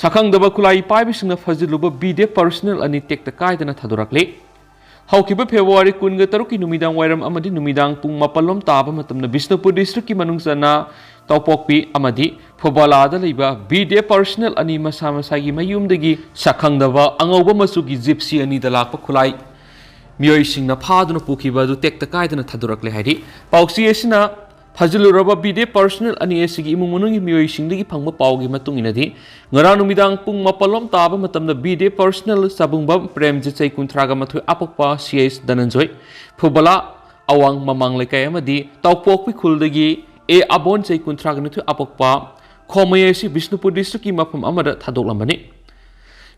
ꯁꯛꯈꯪꯗꯕ ꯈꯨꯠꯂꯥꯏ ꯄꯥꯏꯕꯁꯤꯡꯅ ꯐꯥꯖꯤꯜꯂꯨꯕ B D F ꯄꯔꯁꯣꯅꯦꯜ ꯑꯅꯤ ꯇꯦꯛꯇ ꯀꯥꯏꯗꯅ ꯊꯥꯗꯣꯔꯛꯂꯤ꯫ ꯍꯧꯈꯤꯕ ꯐꯦꯕ꯭ꯔꯨꯋꯥꯔꯤ ꯀꯨꯟꯒ ꯇꯔꯨꯛꯀꯤ ꯅꯨꯃꯤꯗꯥꯡ ꯋꯥꯏꯔꯝ ꯑꯃꯗꯤ ꯅꯨꯃꯤꯗꯥꯡ ꯄꯨꯡ ꯃꯥꯄꯜ ꯂꯣꯝ ꯇꯥꯕ ꯃꯇꯝꯗ ꯕꯤꯁꯅꯨꯄꯨꯔ ꯗꯤꯁꯇ꯭ꯔꯤꯛꯀꯤ ꯃꯅꯨꯡ ꯆꯟꯅ ꯇꯧꯄꯣꯛꯄꯤ ꯑꯃꯗꯤ ꯐꯨꯕꯥꯂꯥꯗ ꯂꯩꯕ B D F ꯄꯔꯁꯣꯅꯦꯜ ꯑꯅꯤ ꯃꯁꯥ ꯃꯁꯥꯒꯤ ꯃꯌꯨꯝꯗꯒꯤ ꯁꯛꯈꯪꯗꯕ ꯑꯉꯧꯕ ꯃꯆꯨꯒꯤ ꯖꯤꯞꯁꯤ ꯑꯅꯤꯗ ꯂꯥꯛꯄ ꯈꯨꯠꯂꯥꯏ ꯃꯤꯑꯣꯏꯁꯤꯡꯅ ꯐꯥꯗꯨꯅ ꯄꯨꯈꯤꯕ ꯑꯗꯨ ꯇꯦꯛꯇ ꯀꯥꯏꯗꯅ ꯊꯥꯗꯣꯔꯛꯂꯦ ꯍꯥꯏꯔꯤ꯫ ꯄꯥꯎꯆꯦ ꯑꯁꯤꯅ ꯐꯥꯖꯤꯜꯂꯨꯔꯕ B D F ꯄꯔꯁꯣꯅꯦꯜ ꯑꯅꯤ ꯑꯁꯤꯒꯤ ꯏꯃꯨꯡ ꯃꯅꯨꯡꯒꯤ ꯃꯤꯑꯣꯏꯁꯤꯡꯗꯒꯤ ꯐꯪꯕ ꯄꯥꯎꯒꯤ ꯃꯇꯨꯡ ꯏꯟꯅꯗꯤ, ꯉꯔꯥꯡ ꯅꯨꯃꯤꯗꯥꯡ ꯄꯨꯡ ꯃꯥꯄꯜ ꯂꯣꯝ ꯇꯥꯕ ꯃꯇꯝꯗ B D F personal ꯆꯥꯕꯨꯡꯕꯝ Premjit, ꯆꯍꯤ ꯀꯨꯟꯊ꯭ꯔꯥꯒ ꯃꯥꯊꯣꯏ, ꯑꯄꯣꯛꯄ C H ꯙꯅꯟꯖꯣꯏ, ꯐꯨꯕꯂꯥ, ꯑꯋꯥꯡ ꯃꯃꯥꯡ ꯂꯩꯀꯥꯏ ꯑꯃꯗꯤ ꯇꯥꯎꯄꯣꯛꯄꯤ ꯈꯨꯜꯗꯒꯤ ꯑꯦ ꯑꯕꯣꯟ, ꯆꯍꯤ ꯀꯨꯟꯊ꯭ꯔꯥꯒ ꯅꯤꯊꯣꯏ, ꯑꯄꯣꯛꯄ ꯈꯣꯃꯩ ꯑꯁꯤ ꯕꯤꯁꯅꯨꯄꯨꯔ ꯗꯤꯁꯇ꯭ꯔꯤꯛꯀꯤ ꯃꯐꯝ ꯑꯃꯗ ꯊꯥꯗꯣꯛꯂꯝꯕꯅꯤ꯫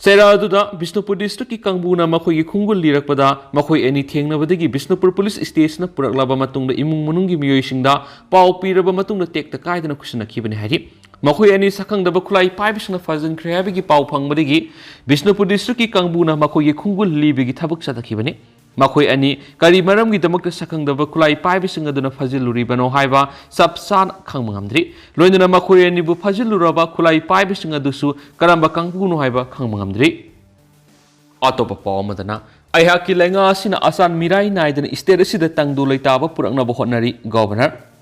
ꯆꯩꯔꯥ ꯑꯗꯨꯗ ꯕꯤꯁꯅꯨꯄꯨꯔ ꯗꯤꯁꯇ꯭ꯔꯤꯛꯀꯤ ꯀꯥꯡꯕꯨꯅ ꯃꯈꯣꯏꯒꯤ ꯈꯣꯡꯒꯨꯜ ꯂꯤꯔꯛꯄꯗ ꯃꯈꯣꯏ ꯑꯅꯤ ꯊꯦꯡꯅꯕꯗꯒꯤ ꯕꯤꯁꯅꯨꯄꯨꯔ ꯄꯨꯂꯤꯁ ꯁ꯭ꯇꯦꯁꯟꯗ ꯄꯨꯔꯛꯂꯕ ꯃꯇꯨꯡꯗ ꯏꯃꯨꯡ ꯃꯅꯨꯡꯒꯤ ꯃꯤꯑꯣꯏꯁꯤꯡꯗ ꯄꯥꯎ ꯄꯤꯔꯕ ꯃꯇꯨꯡꯗ ꯇꯦꯛꯇ ꯀꯥꯏꯗꯅ ꯈꯨꯠꯁꯤꯟꯅꯈꯤꯕꯅꯤ ꯍꯥꯏꯔꯤ꯫ ꯃꯈꯣꯏ ꯑꯅꯤ ꯁꯛꯈꯪꯗꯕ ꯈꯨꯠꯂꯥꯏ ꯄꯥꯏꯕꯁꯤꯡꯅ ꯐꯥꯖꯤꯟꯈ꯭ꯔꯦ ꯍꯥꯏꯕꯒꯤ ꯄꯥꯎ ꯐꯪꯕꯗꯒꯤ ꯕꯤꯁꯅꯨꯄꯨꯔ ꯗꯤꯁꯇ꯭ꯔꯤꯛꯀꯤ ꯀꯥꯡꯕꯨꯅ ꯃꯈꯣꯏꯒꯤ ꯈꯣꯡꯒꯨꯜ ꯂꯤꯕꯒꯤ ꯊꯕꯛ ꯆꯠꯊꯈꯤꯕꯅꯤ꯫ ꯃꯈꯣꯏ ꯑꯅꯤ ꯀꯔꯤ ꯃꯔꯝꯒꯤꯗꯃꯛꯇ ꯁꯛꯈꯪꯗꯕ ꯈꯨꯠꯂꯥꯏ ꯄꯥꯏꯕꯁꯤꯡ ꯑꯗꯨꯅ ꯐꯥꯖꯤꯜꯂꯨꯔꯤꯕꯅꯣ ꯍꯥꯏꯕ ꯆꯞ ꯆꯥꯅ ꯈꯪꯕ ꯉꯝꯗ꯭ꯔꯤ꯫ ꯂꯣꯏꯅꯅ ꯃꯈꯣꯏ ꯑꯅꯤꯕꯨ ꯐꯥꯖꯤꯜꯂꯨꯔꯕ ꯈꯨꯠꯂꯥꯏ ꯄꯥꯏꯕꯁꯤꯡ ꯑꯗꯨꯁꯨ ꯀꯔꯝꯕ ꯀꯥꯡꯕꯨꯅꯣ ꯍꯥꯏꯕ ꯈꯪꯕ ꯉꯝꯗ꯭ꯔꯤ꯫ ꯑꯇꯣꯞꯄ ꯄꯥꯎ ꯑꯃꯗꯅ, ꯑꯩꯍꯥꯛꯀꯤ ꯂꯩꯉꯥꯛ ꯑꯁꯤꯅ ꯑꯆꯥꯟ ꯃꯤꯔꯥꯏ ꯅꯥꯏꯗꯅ ꯁ꯭ꯇꯦꯠ ꯑꯁꯤꯗ ꯇꯪꯗꯨ ꯂꯩꯇꯥꯕ ꯄꯨꯔꯛꯅꯕ ꯍꯣꯠꯅꯔꯤ, ꯒꯣꯚꯔꯅꯔ꯫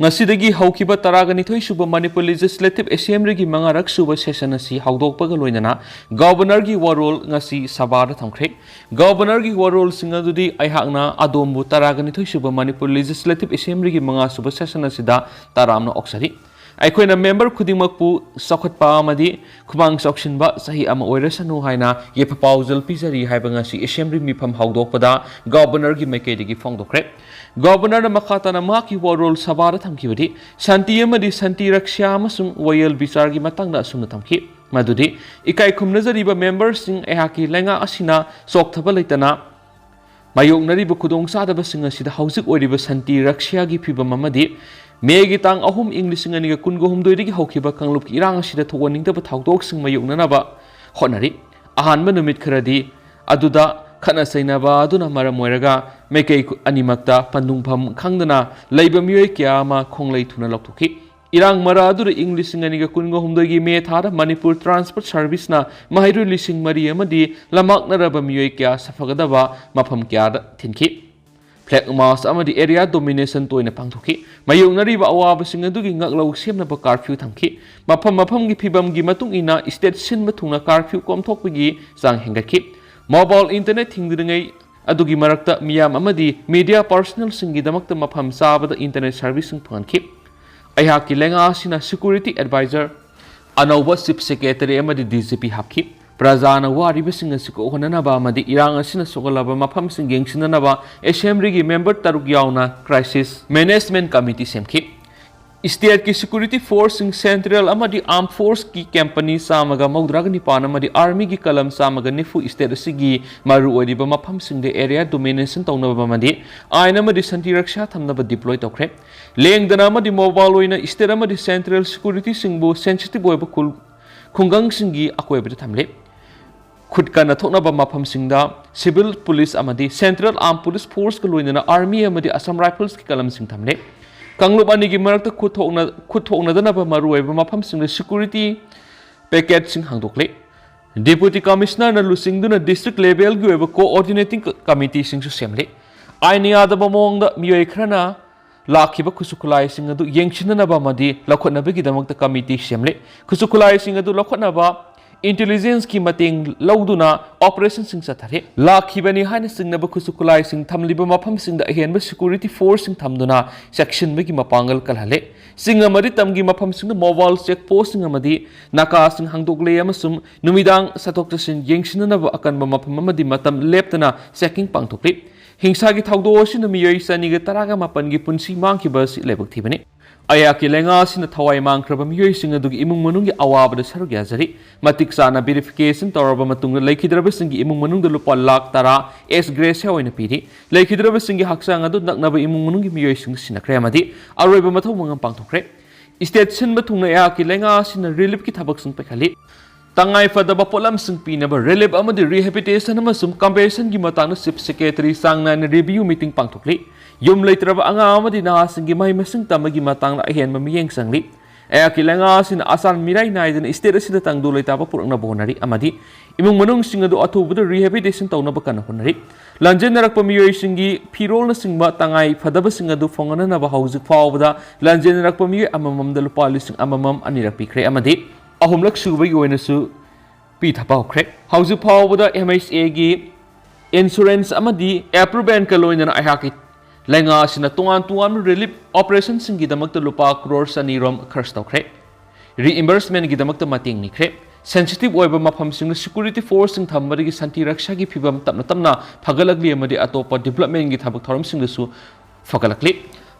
ꯉꯁꯤꯗꯒꯤ ꯍꯧꯈꯤꯕ ꯇꯔꯥꯒ ꯅꯤꯊꯣꯏ ꯁꯨꯕ ꯃꯅꯤꯄꯨꯔ ꯂꯦꯖꯤꯁꯂꯦꯇꯤꯚ ꯑꯦꯁꯦꯝꯕ꯭ꯂꯤꯒꯤ ꯃꯉꯥꯔꯛ ꯁꯨꯕ ꯁꯦꯁꯟ ꯑꯁꯤ ꯍꯧꯗꯣꯛꯄꯒ ꯂꯣꯏꯅꯅ ꯒꯣꯚꯔꯅꯔꯒꯤ ꯋꯥꯔꯣꯜ ꯉꯁꯤ ꯁꯚꯥꯗ ꯊꯝꯈ꯭ꯔꯦ꯫ ꯒꯣꯚꯔꯅꯔꯒꯤ ꯋꯥꯔꯣꯜꯁꯤꯡ ꯑꯗꯨꯗꯤ ꯑꯩꯍꯥꯛꯅ ꯑꯗꯣꯝꯕꯨ ꯇꯔꯥꯒ ꯅꯤꯊꯣꯏ ꯁꯨꯕ ꯃꯅꯤꯄꯨꯔ ꯂꯦꯖꯤꯁꯂꯦꯇꯤꯚ ꯑꯦꯁꯦꯝꯕ꯭ꯂꯤꯒꯤ ꯃꯉꯥ ꯁꯨꯕ ꯁꯦꯁꯟ ꯑꯁꯤꯗ ꯇꯔꯥꯝꯅ ꯑꯣꯛꯆꯔꯤ꯫ ꯑꯩꯈꯣꯏꯅ ꯃꯦꯝꯕꯔ ꯈꯨꯗꯤꯡꯃꯛꯄꯨ ꯆꯥꯎꯈꯠꯄ ꯑꯃꯗꯤ ꯈꯨꯃꯥꯡ ꯆꯥꯎꯁꯤꯟꯕ ꯆꯍꯤ ꯑꯃ ꯑꯣꯏꯔꯁꯅꯨ ꯍꯥꯏꯅ ꯌꯥꯏꯐ ꯄꯥꯎꯖꯦꯜ ꯄꯤꯖꯔꯤ ꯍꯥꯏꯕ ꯉꯁꯤ ꯑꯦꯁꯦꯝꯕ꯭ꯂꯤ ꯃꯤꯐꯝ ꯍꯧꯗꯣꯛꯄꯗ ꯒꯣꯚꯔꯅꯔꯒꯤ ꯃꯥꯏꯀꯩꯗꯒꯤ ꯐꯣꯡꯗꯣꯛꯈ꯭ꯔꯦ꯫ ꯒꯣꯚꯔꯅꯔꯅ ꯃꯈꯥ ꯇꯥꯅ ꯃꯍꯥꯛꯀꯤ ꯋꯥꯔꯣꯜ ꯁꯚꯥꯗ ꯊꯝꯈꯤꯕꯗꯤ, ꯁꯥꯟꯇꯤ ꯑꯃꯗꯤ ꯁꯥꯟꯇꯤ ꯔꯛꯁ꯭ꯌꯥ ꯑꯃꯁꯨꯡ ꯋꯥꯌꯦꯜ ꯕꯤꯆꯥꯔꯒꯤ ꯃꯇꯥꯡꯗ ꯑꯁꯨꯝꯅ ꯊꯝꯈꯤ, ꯃꯗꯨꯗꯤ, ꯏꯀꯥꯏ ꯈꯨꯝꯅꯖꯔꯤꯕ ꯃꯦꯝꯕꯔꯁꯤꯡ, ꯑꯩꯍꯥꯛꯀꯤ ꯂꯩꯉꯥꯛ ꯑꯁꯤꯅ ꯆꯣꯛꯊꯕ ꯂꯩꯇꯅ ꯃꯥꯌꯣꯛꯅꯔꯤꯕ ꯈꯨꯗꯣꯡꯆꯥꯗꯕꯁꯤꯡ ꯑꯁꯤꯗ ꯍꯧꯖꯤꯛ ꯑꯣꯏꯔꯤꯕ ꯁꯥꯟꯇꯤ ꯔꯛꯁ꯭ꯌꯥꯒꯤ ꯐꯤꯚꯝ ꯑꯃꯗꯤ ꯃꯦꯒꯤ ꯇꯥꯡ ꯑꯍꯨꯝ, ꯏꯪ ꯂꯤꯁꯤꯡ ꯑꯅꯤꯒ ꯀꯨꯟꯒ ꯍꯨꯝꯗꯣꯏꯗꯒꯤ ꯍꯧꯈꯤꯕ ꯀꯥꯡꯂꯨꯞꯀꯤ ꯏꯔꯥꯡ ꯑꯁꯤꯗ ꯊꯣꯛꯍꯟꯅꯤꯡꯗꯕ ꯊꯧꯗꯣꯛꯁꯤꯡ ꯃꯥꯌꯣꯛꯅꯅꯕ ꯍꯣꯠꯅꯔꯤ꯫ ꯑꯍꯥꯟꯕ ꯅꯨꯃꯤꯠ ꯈꯔꯗꯤ ꯑꯗꯨꯗ ꯈꯠꯅ ꯆꯩꯅꯕ ꯑꯗꯨꯅ ꯃꯔꯝ ꯑꯣꯏꯔꯒ ꯃꯥꯏꯀꯩ ꯑꯅꯤꯃꯛꯇ ꯄꯟꯊꯨꯡꯐꯝ ꯈꯪꯗꯅ ꯂꯩꯕ ꯃꯤꯑꯣꯏ ꯀꯌꯥ ꯑꯃ ꯈꯣꯡꯂꯩ ꯊꯨꯅ ꯂꯧꯊꯣꯛꯈꯤ꯫ ꯏꯔꯥꯡ ꯃꯔꯛ ꯑꯗꯨꯗ ꯏꯪ ꯂꯤꯁꯤꯡ ꯑꯅꯤꯒ ꯀꯨꯟꯒ ꯍꯨꯝꯗꯣꯏꯒꯤ ꯃꯦ ꯊꯥꯗ ꯃꯅꯤꯄꯨꯔ ꯇ꯭ꯔꯥꯟꯁꯄꯣꯔꯠ ꯁꯔꯚꯤꯁꯅ ꯃꯍꯩꯔꯣꯏ ꯂꯤꯁꯤꯡ ꯃꯔꯤ ꯑꯃꯗꯤ ꯂꯃꯥꯛꯅꯔꯕ ꯃꯤꯑꯣꯏ ꯀꯌꯥ ꯁꯥꯐꯒꯗꯕ ꯃꯐꯝ ꯀꯌꯥꯗ ꯊꯤꯟꯈꯤ꯫ ꯐ꯭ꯂꯦꯛ ꯃꯥꯔꯆ ꯑꯃꯗꯤ ꯑꯦꯔꯤꯌꯥ ꯗꯣꯃꯤꯅꯦꯁꯟ ꯇꯣꯏꯅ ꯄꯥꯡꯊꯣꯛꯈꯤ꯫ ꯃꯥꯌꯣꯛꯅꯔꯤꯕ ꯑꯋꯥꯕꯁꯤꯡ ꯑꯗꯨꯒꯤ ꯉꯥꯛꯂꯧ ꯁꯦꯝꯅꯕ ꯀꯥꯔꯐ꯭ꯌꯨ ꯊꯝꯈꯤ꯫ ꯃꯐꯝ ꯃꯐꯝꯒꯤ ꯐꯤꯕꯝꯒꯤ ꯃꯇꯨꯡ ꯏꯟꯅ ꯁ꯭ꯇꯦꯠ ꯁꯤꯟꯕ ꯊꯨꯡꯅ ꯀꯥꯔꯐ꯭ꯌꯨ ꯀꯣꯝꯊꯣꯛꯄꯒꯤ ꯆꯥꯡ ꯍꯦꯟꯒꯠꯈꯤ꯫ ꯃꯣꯕꯥꯏꯜ ꯏꯟꯇꯔꯅꯦꯠ ꯊꯤꯡꯗ꯭ꯔꯤꯉꯩ ꯑꯗꯨꯒꯤ ꯃꯔꯛꯇ ꯃꯤꯌꯥꯝ ꯑꯃꯗꯤ ꯃꯤꯗꯤꯌꯥ ꯄꯥꯔꯁꯣꯅꯦꯜꯁꯤꯡꯒꯤꯗꯃꯛꯇ ꯃꯐꯝ ꯆꯥꯕꯗ ꯏꯟꯇꯔꯅꯦꯠ ꯁꯔꯚꯤꯁꯁꯤꯡ ꯐꯪꯍꯟꯈꯤ꯫ ꯑꯩꯍꯥꯛꯀꯤ ꯂꯩꯉꯥꯛ ꯑꯁꯤꯅ ꯁꯦꯀ꯭ꯌꯨꯔꯤꯇꯤ ꯑꯦꯗꯚꯥꯏꯖꯔ, ꯑꯅꯧꯕ ꯆꯤꯐ ꯁꯦꯀ꯭ꯔꯦꯇꯔꯤ ꯑꯃꯗꯤ ꯗꯤ ꯖꯤ ꯄꯤ ꯍꯥꯞꯈꯤ꯫ ꯄ꯭ꯔꯖꯥꯅ ꯋꯥꯔꯤꯕꯁꯤꯡ ꯑꯁꯤ ꯀꯣꯛꯍꯟꯅꯅꯕ ꯑꯃꯗꯤ ꯏꯔꯥꯡ ꯑꯁꯤꯅ ꯁꯣꯛꯍꯜꯂꯕ ꯃꯐꯝꯁꯤꯡ ꯌꯦꯡꯁꯤꯟꯅꯅꯕ assemblyꯒꯤ member ꯇꯔꯨꯛ ꯌꯥꯎꯅ crisis management committee ꯁꯦꯝꯈꯤ꯫ Stateꯀꯤ security forceꯁꯤꯡ, central ꯑꯃꯗꯤ armed forceꯀꯤ company ꯆꯥꯝꯃꯒ ꯃꯧꯗ꯭ꯔꯥꯒ ꯅꯤꯄꯥꯟ ꯑꯃꯗꯤ armyꯒꯤ ꯀꯂꯝ ꯆꯥꯝꯃꯒ ꯅꯤꯐꯨ state ꯑꯁꯤꯒꯤ ꯃꯔꯨꯑꯣꯏꯔꯤꯕ ꯃꯐꯝꯁꯤꯡꯗ area domination ꯇꯧꯅꯕ ꯑꯃꯗꯤ ꯑꯥꯏꯟ ꯑꯃꯗꯤ ꯁꯥꯟꯇꯤ ꯔꯛꯁꯥ ꯊꯝꯅꯕ deploy ꯇꯧꯈ꯭ꯔꯦ꯫ ꯂꯦꯡꯗꯅ ꯑꯃꯗꯤ mobile ꯑꯣꯏꯅ state ꯑꯃꯗꯤ central securityꯁꯤꯡꯕꯨ sensitive ꯑꯣꯏꯕ ꯈꯨꯜ-, ꯈꯨꯡꯒꯪꯁꯤꯡꯒꯤ ꯑꯀꯣꯏꯕꯗ ꯊꯝꯂꯦ꯫ ꯈꯨꯠ ꯀꯟꯅ ꯊꯣꯛꯅꯕ ꯃꯐꯝꯁꯤꯡꯗ civil police ꯑꯃꯗꯤ central armed police forceꯀ ꯂꯣꯏꯅꯅ army ꯑꯃꯗꯤ Assam Riflesꯀꯤ ꯀꯂꯝꯁꯤꯡ ꯊꯝꯂꯦ꯫ ꯀꯥꯡꯂꯨꯞ ꯑꯅꯤꯒꯤ ꯃꯔꯛꯇ ꯈꯨꯠ ꯊꯣꯛꯅ-, ꯈꯨꯠ ꯊꯣꯛꯅꯗꯅꯕ ꯃꯔꯨꯑꯣꯏꯕ ꯃꯐꯝꯁꯤꯡꯗ security picketeꯁꯤꯡ ꯍꯥꯡꯗꯣꯛꯂꯦ꯫ Deputy Commissionerꯅ ꯂꯨꯆꯤꯡꯗꯨꯅ district levelꯒꯤ ꯑꯣꯏꯕ coordinating committeeꯁꯤꯡꯁꯨ ꯁꯦꯝꯂꯦ꯫ ꯑꯥꯏꯟ ꯌꯥꯗꯕ ꯃꯑꯣꯡꯗ ꯃꯤꯑꯣꯏ ꯈꯔꯅ ꯂꯥꯛꯈꯤꯕ ꯈꯨꯠꯁꯨ ꯈꯨꯠꯂꯥꯏꯁꯤꯡ ꯑꯗꯨ ꯌꯦꯡꯁꯤꯟꯅꯅꯕ ꯑꯃꯗꯤ ꯂꯧꯈꯠꯅꯕꯒꯤꯗꯃꯛꯇ committee ꯁꯦꯝꯂꯦ꯫ ꯈꯨꯠꯁꯨ ꯈꯨꯠꯂꯥꯏꯁꯤꯡ ꯑꯗꯨ ꯂꯧꯈꯠꯅꯕ intelligenceꯀꯤ ꯃꯇꯦꯡ ꯂꯧꯗꯨꯅ operationꯁꯤꯡ ꯆꯠꯊꯔꯦ꯫ ꯂꯥꯛꯈꯤꯕꯅꯤ ꯍꯥꯏꯅ ꯆꯤꯡꯅꯕ ꯈꯨꯠꯁꯨ ꯈꯨꯠꯂꯥꯏꯁꯤꯡ ꯊꯝꯂꯤꯕ ꯃꯐꯝꯁꯤꯡꯗ ꯑꯍꯦꯟꯕ security forceꯁꯤꯡ ꯊꯝꯗꯨꯅ ꯆꯦꯛꯁꯤꯟꯕꯒꯤ ꯃꯄꯥꯡꯒꯜ ꯀꯜꯍꯜꯂꯦ꯫ ꯆꯤꯡ ꯑꯃꯗꯤ ꯇꯝꯒꯤ ꯃꯐꯝꯁꯤꯡꯗ mobile check postꯁꯤꯡ ꯑꯃꯗꯤ ꯅꯥꯀꯥꯁꯤꯡ ꯍꯥꯡꯗꯣꯛꯂꯦ ꯑꯃꯁꯨꯡ ꯅꯨꯃꯤꯗꯥꯡ ꯆꯠꯊꯣꯛ ꯆꯠꯁꯤꯟ ꯌꯦꯡꯁꯤꯟꯅꯅꯕ ꯑꯀꯟꯕ ꯃꯐꯝ ꯑꯃꯗꯤ ꯃꯇꯝ ꯂꯦꯞꯇꯅ checking ꯄꯥꯡꯊꯣꯛꯂꯤ꯫ ꯍꯤꯡꯁꯥꯒꯤ ꯊꯧꯗꯣꯛ ꯑꯁꯤꯅ ꯃꯤꯑꯣꯏ ꯆꯅꯤꯒ ꯇꯔꯥꯒ ꯃꯥꯄꯟꯒꯤ ꯄꯨꯟꯁꯤ ꯃꯥꯡꯈꯤꯕ ꯑꯁꯤ ꯂꯥꯏꯕꯛ ꯊꯤꯕꯅꯤ꯫ ꯑꯩꯍꯥꯛꯀꯤ ꯂꯩꯉꯥꯛ ꯑꯁꯤꯅ ꯊꯋꯥꯏ ꯃꯥꯡꯈ꯭ꯔꯕ ꯃꯤꯑꯣꯏꯁꯤꯡ ꯑꯗꯨꯒꯤ ꯏꯃꯨꯡ ꯃꯅꯨꯡꯒꯤ ꯑꯋꯥꯕꯗ ꯁꯔꯨꯛ ꯌꯥꯖꯔꯤ꯫ ꯃꯇꯤꯛ ꯆꯥꯅ verification ꯇꯧꯔꯕ ꯃꯇꯨꯡꯗ ꯂꯩꯈꯤꯗ꯭ꯔꯕꯁꯤꯡꯒꯤ ꯏꯃꯨꯡ ꯃꯅꯨꯡꯗ ꯂꯨꯄꯥ ꯂꯥꯈ ꯇꯔꯥ ex gratia ꯑꯣꯏꯅ ꯄꯤꯔꯤ꯫ ꯂꯩꯈꯤꯗ꯭ꯔꯕꯁꯤꯡꯒꯤ ꯍꯛꯆꯥꯡ ꯑꯗꯨ ꯅꯛꯅꯕ ꯏꯃꯨꯡ ꯃꯅꯨꯡꯒꯤ ꯃꯤꯑꯣꯏꯁꯤꯡꯗ ꯁꯤꯟꯅꯈ꯭ꯔꯦ ꯑꯃꯗꯤ ꯑꯔꯣꯏꯕ ꯃꯊꯧ ꯃꯉꯝ ꯄꯥꯡꯊꯣꯛꯈ꯭ꯔꯦ꯫ State ꯁꯤꯟꯕ ꯊꯨꯡꯅ ꯑꯩꯍꯥꯛꯀꯤ ꯂꯩꯉꯥꯛ ꯑꯁꯤꯅ reliefꯀꯤ ꯊꯕꯛꯁꯤꯡ ꯄꯥꯏꯈꯠꯂꯤ꯫ ꯇꯉꯥꯏ ꯐꯗꯕ ꯄꯣꯠꯂꯝꯁꯤꯡ ꯄꯤꯅꯕ relief ꯑꯃꯗꯤ rehabilitation ꯑꯃꯁꯨꯡ compensationꯒꯤ ꯃꯇꯥꯡꯗ Chief Secretary ꯆꯥꯡ ꯅꯥꯏꯅ review meeting ꯄꯥꯡꯊꯣꯛꯂꯤ꯫ ꯌꯨꯝ ꯂꯩꯇ꯭ꯔꯕ ꯑꯉꯥꯡ ꯑꯃꯗꯤ ꯅꯍꯥꯁꯤꯡꯒꯤ ꯃꯍꯩ ꯃꯁꯤꯡ ꯇꯝꯕꯒꯤ ꯃꯇꯥꯡꯗ ꯑꯍꯦꯟꯕ ꯃꯤꯠꯌꯦꯡ ꯆꯪꯂꯤ꯫ ꯑꯩꯍꯥꯛꯀꯤ ꯂꯩꯉꯥꯛ ꯑꯁꯤꯅ ꯑꯁꯥꯟ ꯃꯤꯔꯥꯏ ꯅꯥꯏꯗꯅ state ꯑꯁꯤꯗ ꯇꯪꯗꯨ ꯂꯩꯇꯥꯕ ꯄꯨꯔꯛꯅꯕ ꯍꯣꯠꯅꯔꯤ ꯑꯃꯗꯤ ꯏꯃꯨꯡ ꯃꯅꯨꯡꯁꯤꯡ ꯑꯗꯨ ꯑꯊꯨꯕꯗ rehabilitation ꯇꯧꯅꯕ ꯀꯟꯅ ꯍꯣꯠꯅꯔꯤ꯫ ꯂꯥꯟꯖꯦꯟꯅꯔꯛꯄ ꯃꯤꯑꯣꯏꯁꯤꯡꯒꯤ ꯐꯤꯔꯣꯜꯅꯆꯤꯡꯕ ꯇꯉꯥꯏ ꯐꯗꯕꯁꯤꯡ ꯑꯗꯨ ꯐꯪꯍꯟꯅꯅꯕ ꯍꯧꯖꯤꯛ ꯐꯥꯎꯕꯗ ꯂꯥꯟꯖꯦꯟꯅꯔꯛꯄ ꯃꯤꯑꯣꯏ ꯑꯃꯃꯝꯗ ꯂꯨꯄꯥ ꯂꯤꯁꯤꯡ ꯑꯃꯃꯝ ꯑꯅꯤꯔꯛ ꯄꯤꯈ꯭ꯔꯦ ꯑꯃꯗꯤ ꯑꯍꯨꯝꯂꯛ ꯁꯨꯕꯒꯤ ꯑꯣꯏꯅꯁꯨ ꯄꯤꯊꯕ ꯍꯧꯈ꯭ꯔꯦ꯫ ꯍꯧꯖꯤꯛ ꯐꯥꯎꯕꯗ MHAꯒꯤ insurance ꯑꯃꯗꯤ approvalꯀ ꯂꯣꯏꯅꯅ ꯑꯩꯍꯥꯛꯀꯤ ꯂꯩꯉꯥꯛ ꯑꯁꯤꯅ ꯇꯣꯉꯥꯟ ꯇꯣꯉꯥꯟꯕ relief operationꯁꯤꯡꯒꯤꯗꯃꯛꯇ ꯂꯨꯄꯥ ꯀ꯭ꯔꯣꯔ ꯆꯅꯤ ꯔꯣꯝ ꯈꯔꯆ ꯇꯧꯈ꯭ꯔꯦ꯫ Reimbursementꯒꯤꯗꯃꯛꯇ ꯃꯇꯦꯡ ꯅꯤꯈ꯭ꯔꯦ꯫ ꯁꯦꯟꯁꯤꯇꯤꯚ ꯑꯣꯏꯕ ꯃꯐꯝꯁꯤꯡꯗ ꯁꯦꯀ꯭ꯌꯨꯔꯤꯇꯤ ꯐꯣꯔꯁꯁꯤꯡ ꯊꯝꯕꯗꯒꯤ ꯁꯥꯟꯇꯤ ꯔꯛꯁꯥꯒꯤ ꯐꯤꯕꯝ ꯇꯞꯅ ꯇꯞꯅ ꯐꯒꯠꯂꯛꯂꯤ ꯑꯃꯗꯤ ꯑꯇꯣꯞꯄ ꯗꯤꯕ꯭ꯂꯞꯃꯦꯟꯒꯤ ꯊꯕꯛ ꯊꯧꯔꯝꯁꯤꯡꯗꯁꯨ ꯐꯒꯠꯂꯛꯂꯤ꯫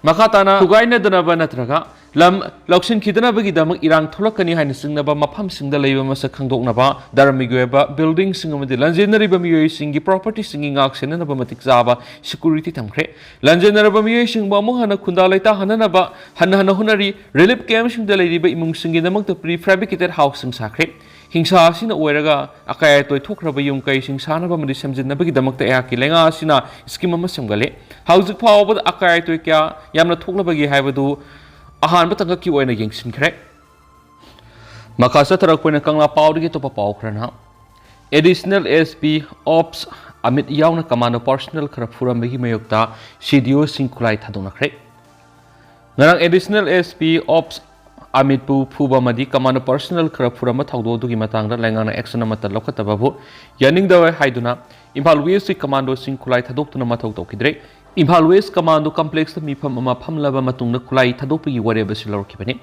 ꯃꯈꯥ ꯇꯥꯅ ꯊꯨꯒꯥꯏꯅꯗꯅꯕ ꯅꯠꯇ꯭ꯔꯒ ꯂꯝ ꯂꯧꯁꯤꯟꯈꯤꯗꯅꯕꯒꯤꯗꯃꯛ ꯏꯔꯥꯡ ꯊꯣꯛꯂꯛꯀꯅꯤ ꯍꯥꯏꯅ ꯆꯤꯡꯅꯕ ꯃꯐꯝꯁꯤꯡꯗ ꯂꯩꯕ ꯃꯁꯛ ꯈꯪꯗꯣꯛꯅꯕ, ꯙꯔꯃꯒꯤ ꯑꯣꯏꯕ ꯕꯤꯜꯗꯤꯡꯁꯤꯡ ꯑꯃꯗꯤ ꯂꯟꯖꯦꯟꯅꯔꯤꯕ ꯃꯤꯑꯣꯏꯁꯤꯡꯒꯤ ꯄ꯭ꯔꯣꯄꯔꯇꯤꯁꯤꯡꯒꯤ ꯉꯥꯛ ꯁꯦꯟꯅꯅꯕ ꯃꯇꯤꯛ ꯆꯥꯕ ꯁꯦꯀ꯭ꯌꯨꯔꯤꯇꯤ ꯊꯝꯈ꯭ꯔꯦ꯫ ꯂꯟꯖꯦꯟꯅꯔꯕ ꯃꯤꯑꯣꯏꯁꯤꯡꯕꯨ ꯑꯃꯨꯛ ꯍꯟꯅ ꯈꯨꯟꯗꯥ ꯂꯩꯇꯥꯍꯟꯅꯅꯕ ꯍꯟꯅ ꯍꯟꯅ ꯍꯣꯠꯅꯔꯤ꯫ ꯔꯤꯂꯤꯐ ꯀꯦꯝꯞꯁꯤꯡꯗ ꯂꯩꯔꯤꯕ ꯏꯃꯨꯡꯁꯤꯡꯒꯤꯗꯃꯛꯇ ꯄ꯭ꯔꯤ ꯐꯦꯕ꯭ꯔꯤꯀꯦꯇꯦꯗ ꯍꯥꯎꯁꯁꯤꯡ ꯁꯥꯈ꯭ꯔꯦ꯫ ꯍꯤꯡꯁꯥ ꯑꯁꯤꯅ ꯑꯣꯏꯔꯒ ꯑꯀꯥꯏ ꯑꯇꯣꯏ ꯊꯣꯛꯈ꯭ꯔꯕ ꯌꯨꯝ ꯀꯩꯁꯤꯡ ꯁꯥꯅꯕ ꯑꯃꯗꯤ ꯁꯦꯝꯖꯤꯟꯅꯕꯒꯤꯗꯃꯛꯇ ꯑꯩꯍꯥꯛꯀꯤ ꯂꯩꯉꯥꯛ ꯑꯁꯤꯅ ꯁ꯭ꯀꯤꯝ ꯑꯃ ꯁꯦꯝꯒꯠꯂꯦ꯫ ꯍꯧꯖꯤꯛ ꯐꯥꯎꯕꯗ ꯑꯀꯥꯏ ꯑꯇꯣꯏ ꯀꯌꯥ ꯌꯥꯝꯅ ꯊꯣꯛꯂꯕꯒꯦ ꯍꯥꯏꯕꯗꯨ ꯑꯍꯥꯟꯕ ꯇꯥꯡꯀꯛꯀꯤ ꯑꯣꯏꯅ ꯌꯦꯡꯁꯤꯟꯈ꯭ꯔꯦ꯫ ꯃꯈꯥ ꯆꯠꯊꯔꯛꯄ ꯑꯣꯏꯅ ꯀꯪꯂꯥ ꯄꯥꯎꯗꯒꯤ ꯑꯇꯣꯞꯄ ꯄꯥꯎ ꯈꯔꯅ, ꯑꯦꯗꯤꯁꯅꯦꯜ ꯑꯦꯁ ꯄꯤ ꯑꯣꯞꯁ ꯑꯃꯤꯠ ꯌꯥꯎꯅ ꯀꯃꯥꯟꯗꯣ ꯄꯥꯔꯁꯅꯦꯜ ꯈꯔ ꯐꯨꯔꯝꯕꯒꯤ ꯃꯥꯌꯣꯛꯇ ꯁꯤ ꯗꯤ ꯑꯣꯁꯤꯡ ꯈꯨꯠꯂꯥꯏ ꯊꯥꯗꯣꯛꯅꯈ꯭ꯔꯦ꯫ ꯉꯔꯥꯡ ꯑꯦꯗꯤꯁꯅꯦꯜ ꯑꯦꯁ ꯄꯤ ꯑꯣꯞꯁ ꯑꯃꯤꯠꯄꯨ ꯐꯨꯕ ꯑꯃꯗꯤ ꯀꯃꯥꯟꯗꯣ ꯄꯥꯔꯁꯅꯦꯜ ꯈꯔ ꯐꯨꯔꯝꯕ ꯊꯧꯗꯣꯛ ꯑꯗꯨꯒꯤ ꯃꯇꯥꯡꯗ ꯂꯩꯉꯥꯛꯅ ꯑꯦꯛꯁꯟ ꯑꯃꯠꯇ ꯂꯧꯈꯠꯇꯕꯕꯨ ꯌꯥꯅꯤꯡꯗꯕ ꯍꯥꯏꯗꯨꯅ ꯏꯝꯐꯥꯜ ꯋꯦꯁꯀꯤ ꯀꯃꯥꯟꯗꯣꯁꯤꯡ ꯈꯨꯠꯂꯥꯏ ꯊꯥꯗꯣꯛꯇꯨꯅ ꯃꯊꯧ ꯇꯧꯈꯤꯗ꯭ꯔꯦ꯫ ꯏꯝꯐꯥꯜ ꯋꯦꯁ ꯀꯃꯥꯟꯗꯣ ꯀꯝꯄ꯭ꯂꯦꯛꯁꯇ ꯃꯤꯐꯝ ꯑꯃ ꯐꯝꯂꯕ ꯃꯇꯨꯡꯗ ꯈꯨꯠꯂꯥꯏ ꯊꯥꯗꯣꯛꯄꯒꯤ ꯋꯥꯔꯦꯞ ꯑꯁꯤ ꯂꯧꯔꯛꯈꯤꯕꯅꯤ꯫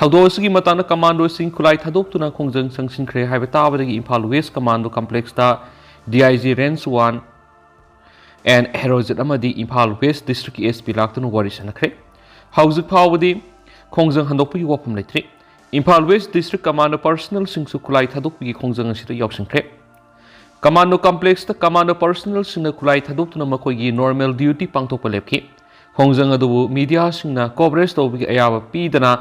ꯊꯧꯗꯣꯛ ꯑꯁꯤꯒꯤ ꯃꯇꯥꯡꯗ ꯀꯃꯥꯟꯗꯣꯁꯤꯡ ꯈꯨꯠꯂꯥꯏ ꯊꯥꯗꯣꯛꯇꯨꯅ ꯈꯣꯡꯖꯪ ꯆꯪꯁꯤꯟꯈ꯭ꯔꯦ ꯍꯥꯏꯕ ꯇꯥꯕꯗꯒꯤ ꯏꯝꯐꯥꯜ ꯋꯦꯁ ꯀꯃꯥꯟꯗꯣ ꯀꯝꯄ꯭ꯂꯦꯛꯁꯇ D I G range one N Herojit ꯑꯃꯗꯤ ꯏꯝꯐꯥꯜ ꯋꯦꯁ ꯗꯤꯁꯇ꯭ꯔꯤꯛꯀꯤ ꯑꯦꯁ ꯄꯤ ꯂꯥꯛꯇꯨꯅ ꯋꯥꯔꯤ ꯁꯥꯟꯅꯈ꯭ꯔꯦ꯫ ꯍꯧꯖꯤꯛ ꯐꯥꯎꯕꯗꯤ ꯈꯣꯡꯖꯪ ꯍꯟꯗꯣꯛꯄꯒꯤ ꯋꯥꯐꯝ ꯂꯩꯇ꯭ꯔꯤ꯫ ꯏꯝꯐꯥꯜ ꯋꯦꯁ ꯗꯤꯁꯇ꯭ꯔꯤꯛ ꯀꯃꯥꯟꯗꯣ ꯄꯥꯔꯁꯅꯦꯜꯁꯤꯡꯁꯨ ꯈꯨꯠꯂꯥꯏ ꯊꯥꯗꯣꯛꯄꯒꯤ ꯈꯣꯡꯖꯪ ꯑꯁꯤꯗ ꯌꯥꯎꯁꯤꯟꯈ꯭ꯔꯦ꯫ ꯀꯃꯥꯟꯗꯣ ꯀꯝꯄ꯭ꯂꯦꯛꯁꯇ ꯀꯃꯥꯟꯗꯣ ꯄꯥꯔꯁꯅꯦꯜꯁꯤꯡꯅ ꯈꯨꯠꯂꯥꯏ ꯊꯥꯗꯣꯛꯇꯨꯅ ꯃꯈꯣꯏꯒꯤ ꯅꯣꯔꯃꯦꯜ ꯗ꯭ꯌꯨꯇꯤ ꯄꯥꯡꯊꯣꯛꯄ ꯂꯦꯞꯈꯤ꯫ ꯈꯣꯡꯖꯪ ꯑꯗꯨꯕꯨ ꯃꯤꯗꯤꯌꯥꯁꯤꯡꯅ ꯀꯣꯚꯔꯦꯖ ꯇꯧꯕꯒꯤ ꯑꯌꯥꯕ ꯄꯤꯗꯅ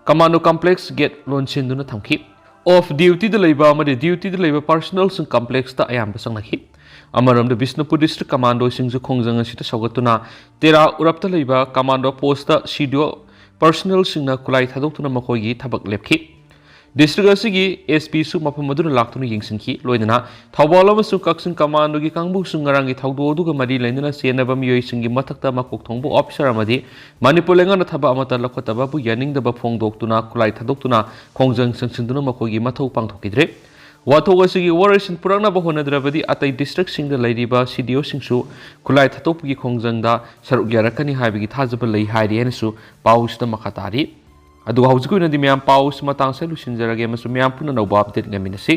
ꯀꯃꯥꯟꯗꯣ ꯀꯝꯄ꯭ꯂꯦꯛꯁ ꯒꯦꯠ ꯂꯣꯟꯁꯤꯟꯗꯨꯅ ꯊꯝꯈꯤ꯫ ꯑꯣꯐ ꯗ꯭ꯌꯨꯇꯤꯗ ꯂꯩꯕ ꯑꯃꯗꯤ ꯗ꯭ꯌꯨꯇꯤꯗ ꯂꯩꯕ ꯄꯥꯔꯁꯅꯦꯜꯁꯤꯡ ꯀꯝꯄ꯭ꯂꯦꯛꯁꯇ ꯑꯌꯥꯝꯕ ꯆꯪꯅꯈꯤ꯫ ꯑꯃꯔꯣꯝꯗ ꯕꯤꯁꯅꯨꯄꯨꯔ ꯗꯤꯁꯇ꯭ꯔꯤꯛ ꯀꯃꯥꯟꯗꯣꯁꯤꯡꯁꯨ ꯈꯣꯡꯖꯪ ꯑꯁꯤꯗ ꯁꯧꯒꯠꯇꯨꯅ ꯇꯦꯔꯥ ꯎꯔꯞꯇ ꯂꯩꯕ ꯀꯃꯥꯟꯗꯣ ꯄꯣꯁꯇ ꯁꯤ ꯗꯤ ꯑꯣ ꯄꯥꯔꯁꯅꯦꯜꯁꯤꯡꯅ ꯈꯨꯠꯂꯥꯏ ꯊꯥꯗꯣꯛꯇꯨꯅ ꯃꯈꯣꯏꯒꯤ ꯊꯕꯛ ꯂꯦꯞꯈꯤ꯫ ꯗꯤꯁꯇ꯭ꯔꯤꯛ ꯑꯁꯤꯒꯤ ꯑꯦꯁ ꯄꯤꯁꯨ ꯃꯐꯝ ꯑꯗꯨꯗ ꯂꯥꯛꯇꯨꯅ ꯌꯦꯡꯁꯤꯟꯈꯤ꯫ ꯂꯣꯏꯅꯅ ꯊꯧꯕꯥꯜ ꯑꯃꯁꯨꯡ ꯀꯛꯆꯤꯡ ꯀꯃꯥꯟꯗꯣꯒꯤ ꯀꯥꯡꯕꯨꯁꯨ ꯉꯔꯥꯡꯒꯤ ꯊꯧꯗꯣꯛ ꯑꯗꯨꯒ ꯃꯔꯤ ꯂꯩꯅꯅ ꯆꯦꯟꯅꯕ ꯃꯤꯑꯣꯏꯁꯤꯡꯒꯤ ꯃꯊꯛꯇ ꯃꯀꯣꯛ ꯊꯣꯡꯕ ꯑꯣꯐꯤꯁꯥꯔ ꯑꯃꯗꯤ ꯃꯅꯤꯄꯨꯔ ꯂꯩꯉꯥꯛꯅ ꯊꯕꯛ ꯑꯃꯠꯇ ꯂꯧꯈꯠꯇꯕꯕꯨ ꯌꯥꯅꯤꯡꯗꯕ ꯐꯣꯡꯗꯣꯛꯇꯨꯅ ꯈꯨꯠꯂꯥꯏ ꯊꯥꯗꯣꯛꯇꯨꯅ ꯈꯣꯡꯖꯪ ꯆꯪꯁꯤꯟꯗꯨꯅ ꯃꯈꯣꯏꯒꯤ ꯃꯊꯧ ꯄꯥꯡꯊꯣꯛꯈꯤꯗ꯭ꯔꯦ꯫ ꯋꯥꯊꯣꯛ ꯑꯁꯤꯒꯤ ꯋꯥꯔꯣꯏꯁꯤꯟ ꯄꯨꯔꯛꯅꯕ ꯍꯣꯠꯅꯗ꯭ꯔꯕꯗꯤ ꯑꯇꯩ ꯗꯤꯁꯇ꯭ꯔꯤꯛꯁꯤꯡꯗ ꯂꯩꯔꯤꯕ ꯁꯤ ꯗꯤ ꯑꯣꯁꯤꯡꯁꯨ ꯈꯨꯠꯂꯥꯏ ꯊꯥꯗꯣꯛꯄꯒꯤ ꯈꯣꯡꯖꯪꯗ ꯁꯔꯨꯛ ꯌꯥꯔꯛꯀꯅꯤ ꯍꯥꯏꯕꯒꯤ ꯊꯥꯖꯕ ꯂꯩ ꯍꯥꯏꯔꯤ ꯍꯥꯏꯅꯁꯨ ꯄꯥꯎꯁꯤꯗ ꯃꯈꯥ ꯇꯥꯔꯤ꯫ ꯑꯗꯨꯒ ꯍꯧꯖꯤꯛꯀꯤ ꯑꯣꯏꯅꯗꯤ ꯃꯌꯥꯝ ꯄꯥꯎꯁꯤ ꯃꯇꯥꯡꯁꯦ ꯂꯣꯏꯁꯤꯟꯖꯔꯒꯦ ꯑꯃꯁꯨꯡ ꯃꯌꯥꯝ ꯄꯨꯟꯅ ꯑꯅꯧꯕ update ꯉꯥꯏꯃꯤꯟꯅꯁꯤ꯫